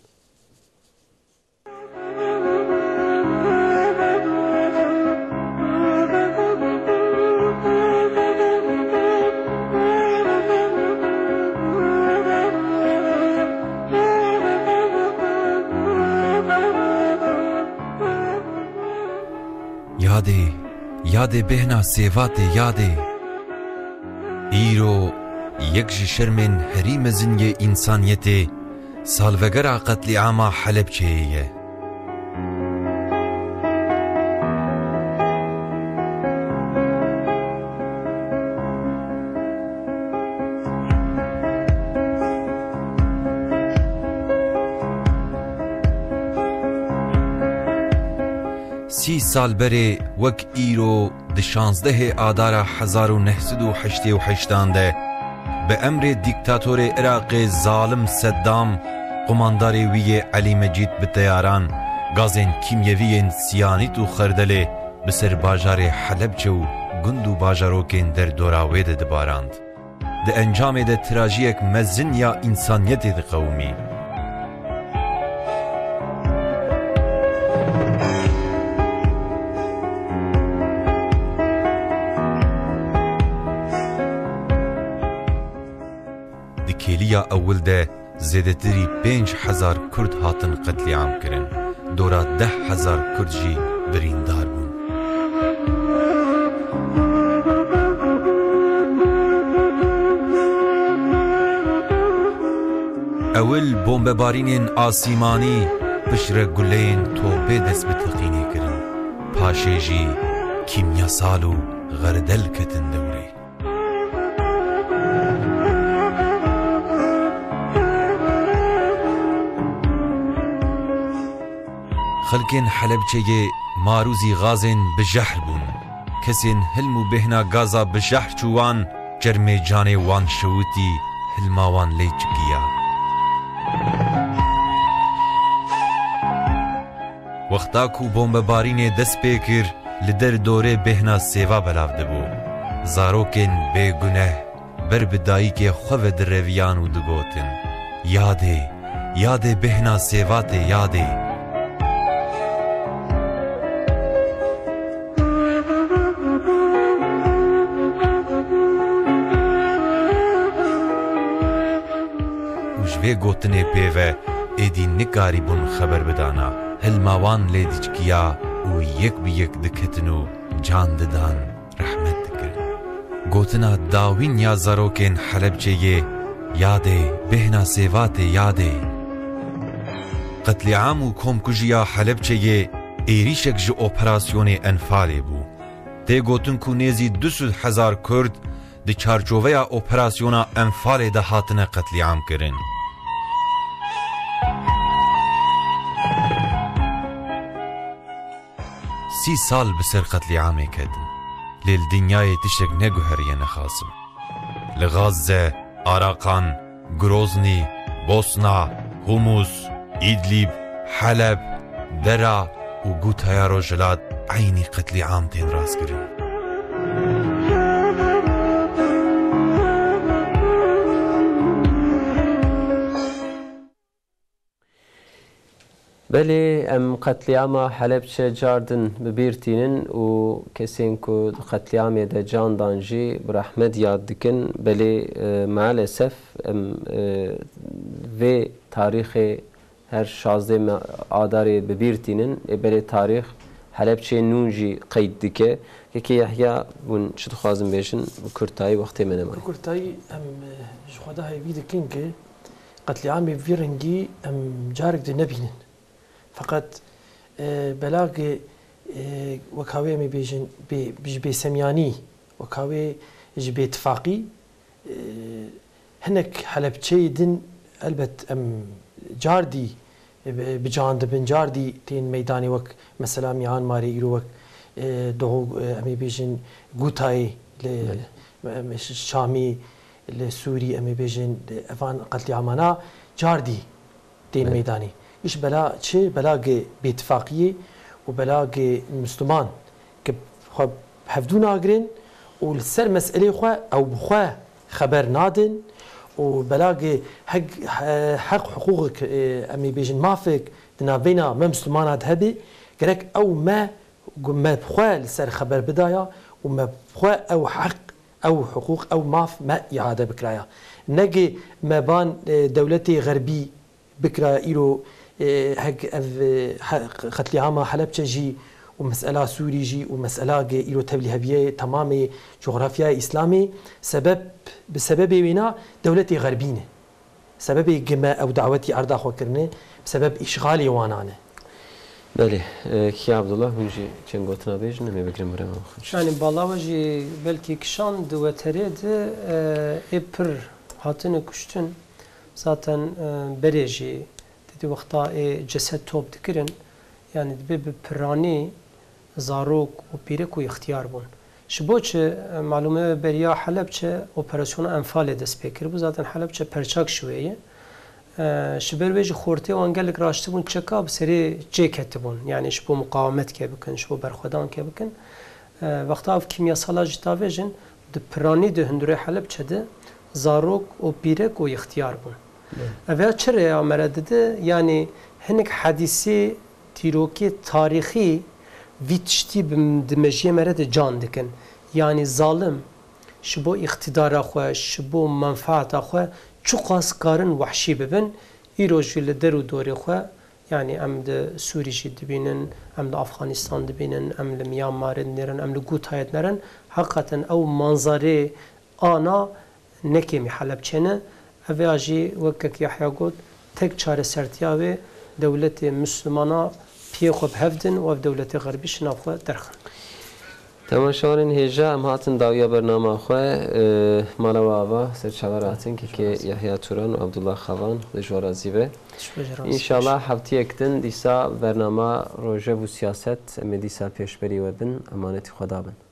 Yadê, yadê bêhna Sêvatê, yadê. Îro yek ji şermên herî mezin yê însaniyetê salvegera qetlîama Helebçeyê ye. Sî sal berê wek îro di şazdehê Adara hezar û neh sed û heştê û heştan de bi emrê dîktatorê Iraqê zalim Seddam, qumandarê wî yê Elî Mecîd bi teyaran gazên kîmyevî yên siyanît û xerdelê bi ser bajarê Helebçe û gund û bajarokên derdora wê de dibarand. Di encamê de trajiyek mezin ya însaniyetê diqewimî. Di kêliya ewil de zêdetirî pênc hezar Kurd hatin qetlîam kirin, dora deh hezar Kurd jî birîndar bûn. Ewil bombebarînên asîmanî, piştre guleyên topê dest bi teqînê kirin. Paşê jî kîmyasal û xerdel ketin dewrê. Xelkên Helebçeyê marûzî gazên bi jehr bûn. Kesên hilm û bêhna gaza bi jehr çû wan, çermê canê wan şewitî, hilma wan lê çikiya. Wexta ku bombebarînê dest pê kir, li der dorê bêhna sêva belav dibû. Zarokên bêguneh ber bi dayikê xwe ve direviyan û digotin, "Yadê, yadê bêhna sêvatê, yadê." Û ji vê gotinê pê ve êdî nikarîbûn xeber bidana. Hilma wan lê diçikiya û yek bi yek diketin û can didan, rehmet dikirin. Gotina dawîn ya zarokên Helebçeyê, "Yadê, bêhna sêvatê, yadê." Qetlîam û komkujiya Helebçeyê êrîşek ji operasyonê Enfalê bû. Tê gotin ku nêzî du sed hezar Kurd di çarçoveya operasyona Enfalê de hatine qetlîam kirin. Sî sal bi ser qetlîamê ketin, lê li dinyayê tiştek neguheriye nexasim. Li Gazze, Arakan, Groznî, Bosna, Humus, Îdlîb, Heleb, Dera û Gûtaya Rojhilat eynî qetlîam tên rastkirin. Belê, em qetlîama Helebçe cardin bi bîr tînin û kesên ku di qetlîamê de can dan jî bi rehmet yad dikin. Belê, e, maalesef em, e, vê tarîxê her şazdeh me-, Adarê bi bîr tînin. Ê belê tarîx Helebçeyê nû jî qeyd dike. Kekê Yehya, hûn çi dixwazin bêjin? Bi kurtayî, wextê me nemaye. Bi kurtayî em, e, ji Xweda hêvî dikin ku qetlîamê vî rengî em carek di nebînin. Feqet, e, belagê, e, weka wê em ê bêjin, bê, ji bêsemiyanî, weka wê ji bêtifaqî, e, hinek Helebçeyê din elbet em cardî, e, bi, bi can dibin, cardî tên meydanê wek mesela Myanmarê îro wek, e, Doğu, e, em ê bêjin Gûtayê li, Belê. em, em, Şamî, li Sûrî em ê bêjin, evan qetlîamana cardî tên Belê. meydanê. Îş bela çi? Bela ge bêtifaqiyê û belagê Misliman ki xwe hevdû nagirin û li ser meselê xwe ew bi xwe xeber nadin û belagê hek, he-, heq hiqûqek, e, em ê bêjin mafek di navbeyna me Mislimana de hebe, gerek ew me, me bi xwe li ser xeber bidaya û me bi xwe ew heq, ew hiqûq, ew maf me îade bikiraya. Negê me ban, e, dewletê xerbî bikira îro, e, hek ev, e, he-, qetlîama Helebçe jî û mesela Sûrî jî û mesela ge îro tevlî heviye temamê cografyaya Îslamê sebeb, bi sebebê wêna dewletê xerbî ne. Sebebê ge me ew dawetî erda xwe kirine, bi sebeb îşxalê wana ne. Belê, e, Kiya Abdullah, hûn jî çend gotina bêjin, em ê bigirin birêva xwe. Yanî bala we jî belkî kişand di weterê de, e, ê pir hatine kuştin. Zaten, e, berê jî di wexta ê ceset top dikirin, yanî dibe bi piranî zarok û pîrek û ixtiyar bûn. Ji bo çi, e, malûm e beriya Helebçe operasyona Enfalê dest pê kiribû. Zaten Helebçe perçak ji wê ye. E, ji ber wê jî xortê wan gelek raştibûn çeka bi serê cê ketibûn. Yanî ji bo muqawemetke bikin, ji bo berxwedanke bikin. E, wexta ev kîmyasala jî davêjin, di piranî de hundirê Helebçe de zarok û pîrek û ixtiyar bûn. Belê. Ev ya çi rêya me re dide? Yanî hinek hedîsê, dîrokê tarîxî vî tiştî bi, di mejiyê me re de can dikin. Yanî zalim ji bo îqtîdara xwe, ji bo menfaeta xwe çiqas karin wehşî bibin, îro jî li der û dorê xwe, yanî em di Sûrî jî dibînin, em li Afxanîstan dibînin, em li Myanmarê dinêrin, em li Gûtayê dinêrin, heqîqeten ew manzarê ana ne kêmî Helebçê ne. Ev ya jî wek kek Yahya got, tek çaresertiya wê dewletê Mislimana piyê xwe bi hev din û ev dewletê xerbî ji nav xwe derxin. Temaşevanên hêja, em hatin dawiya bernama xwe, e, mala we ava, ser çavan hatin, kekê Yahya Turan û Abdullah Xavan, Xwedê ji we razî be. Ji we jî razî be. Înşallah heftiyek din dîsa bernama Rojhev û Siyaset, em ê dîsa pêşberî we bin, emanetî Xweda bin.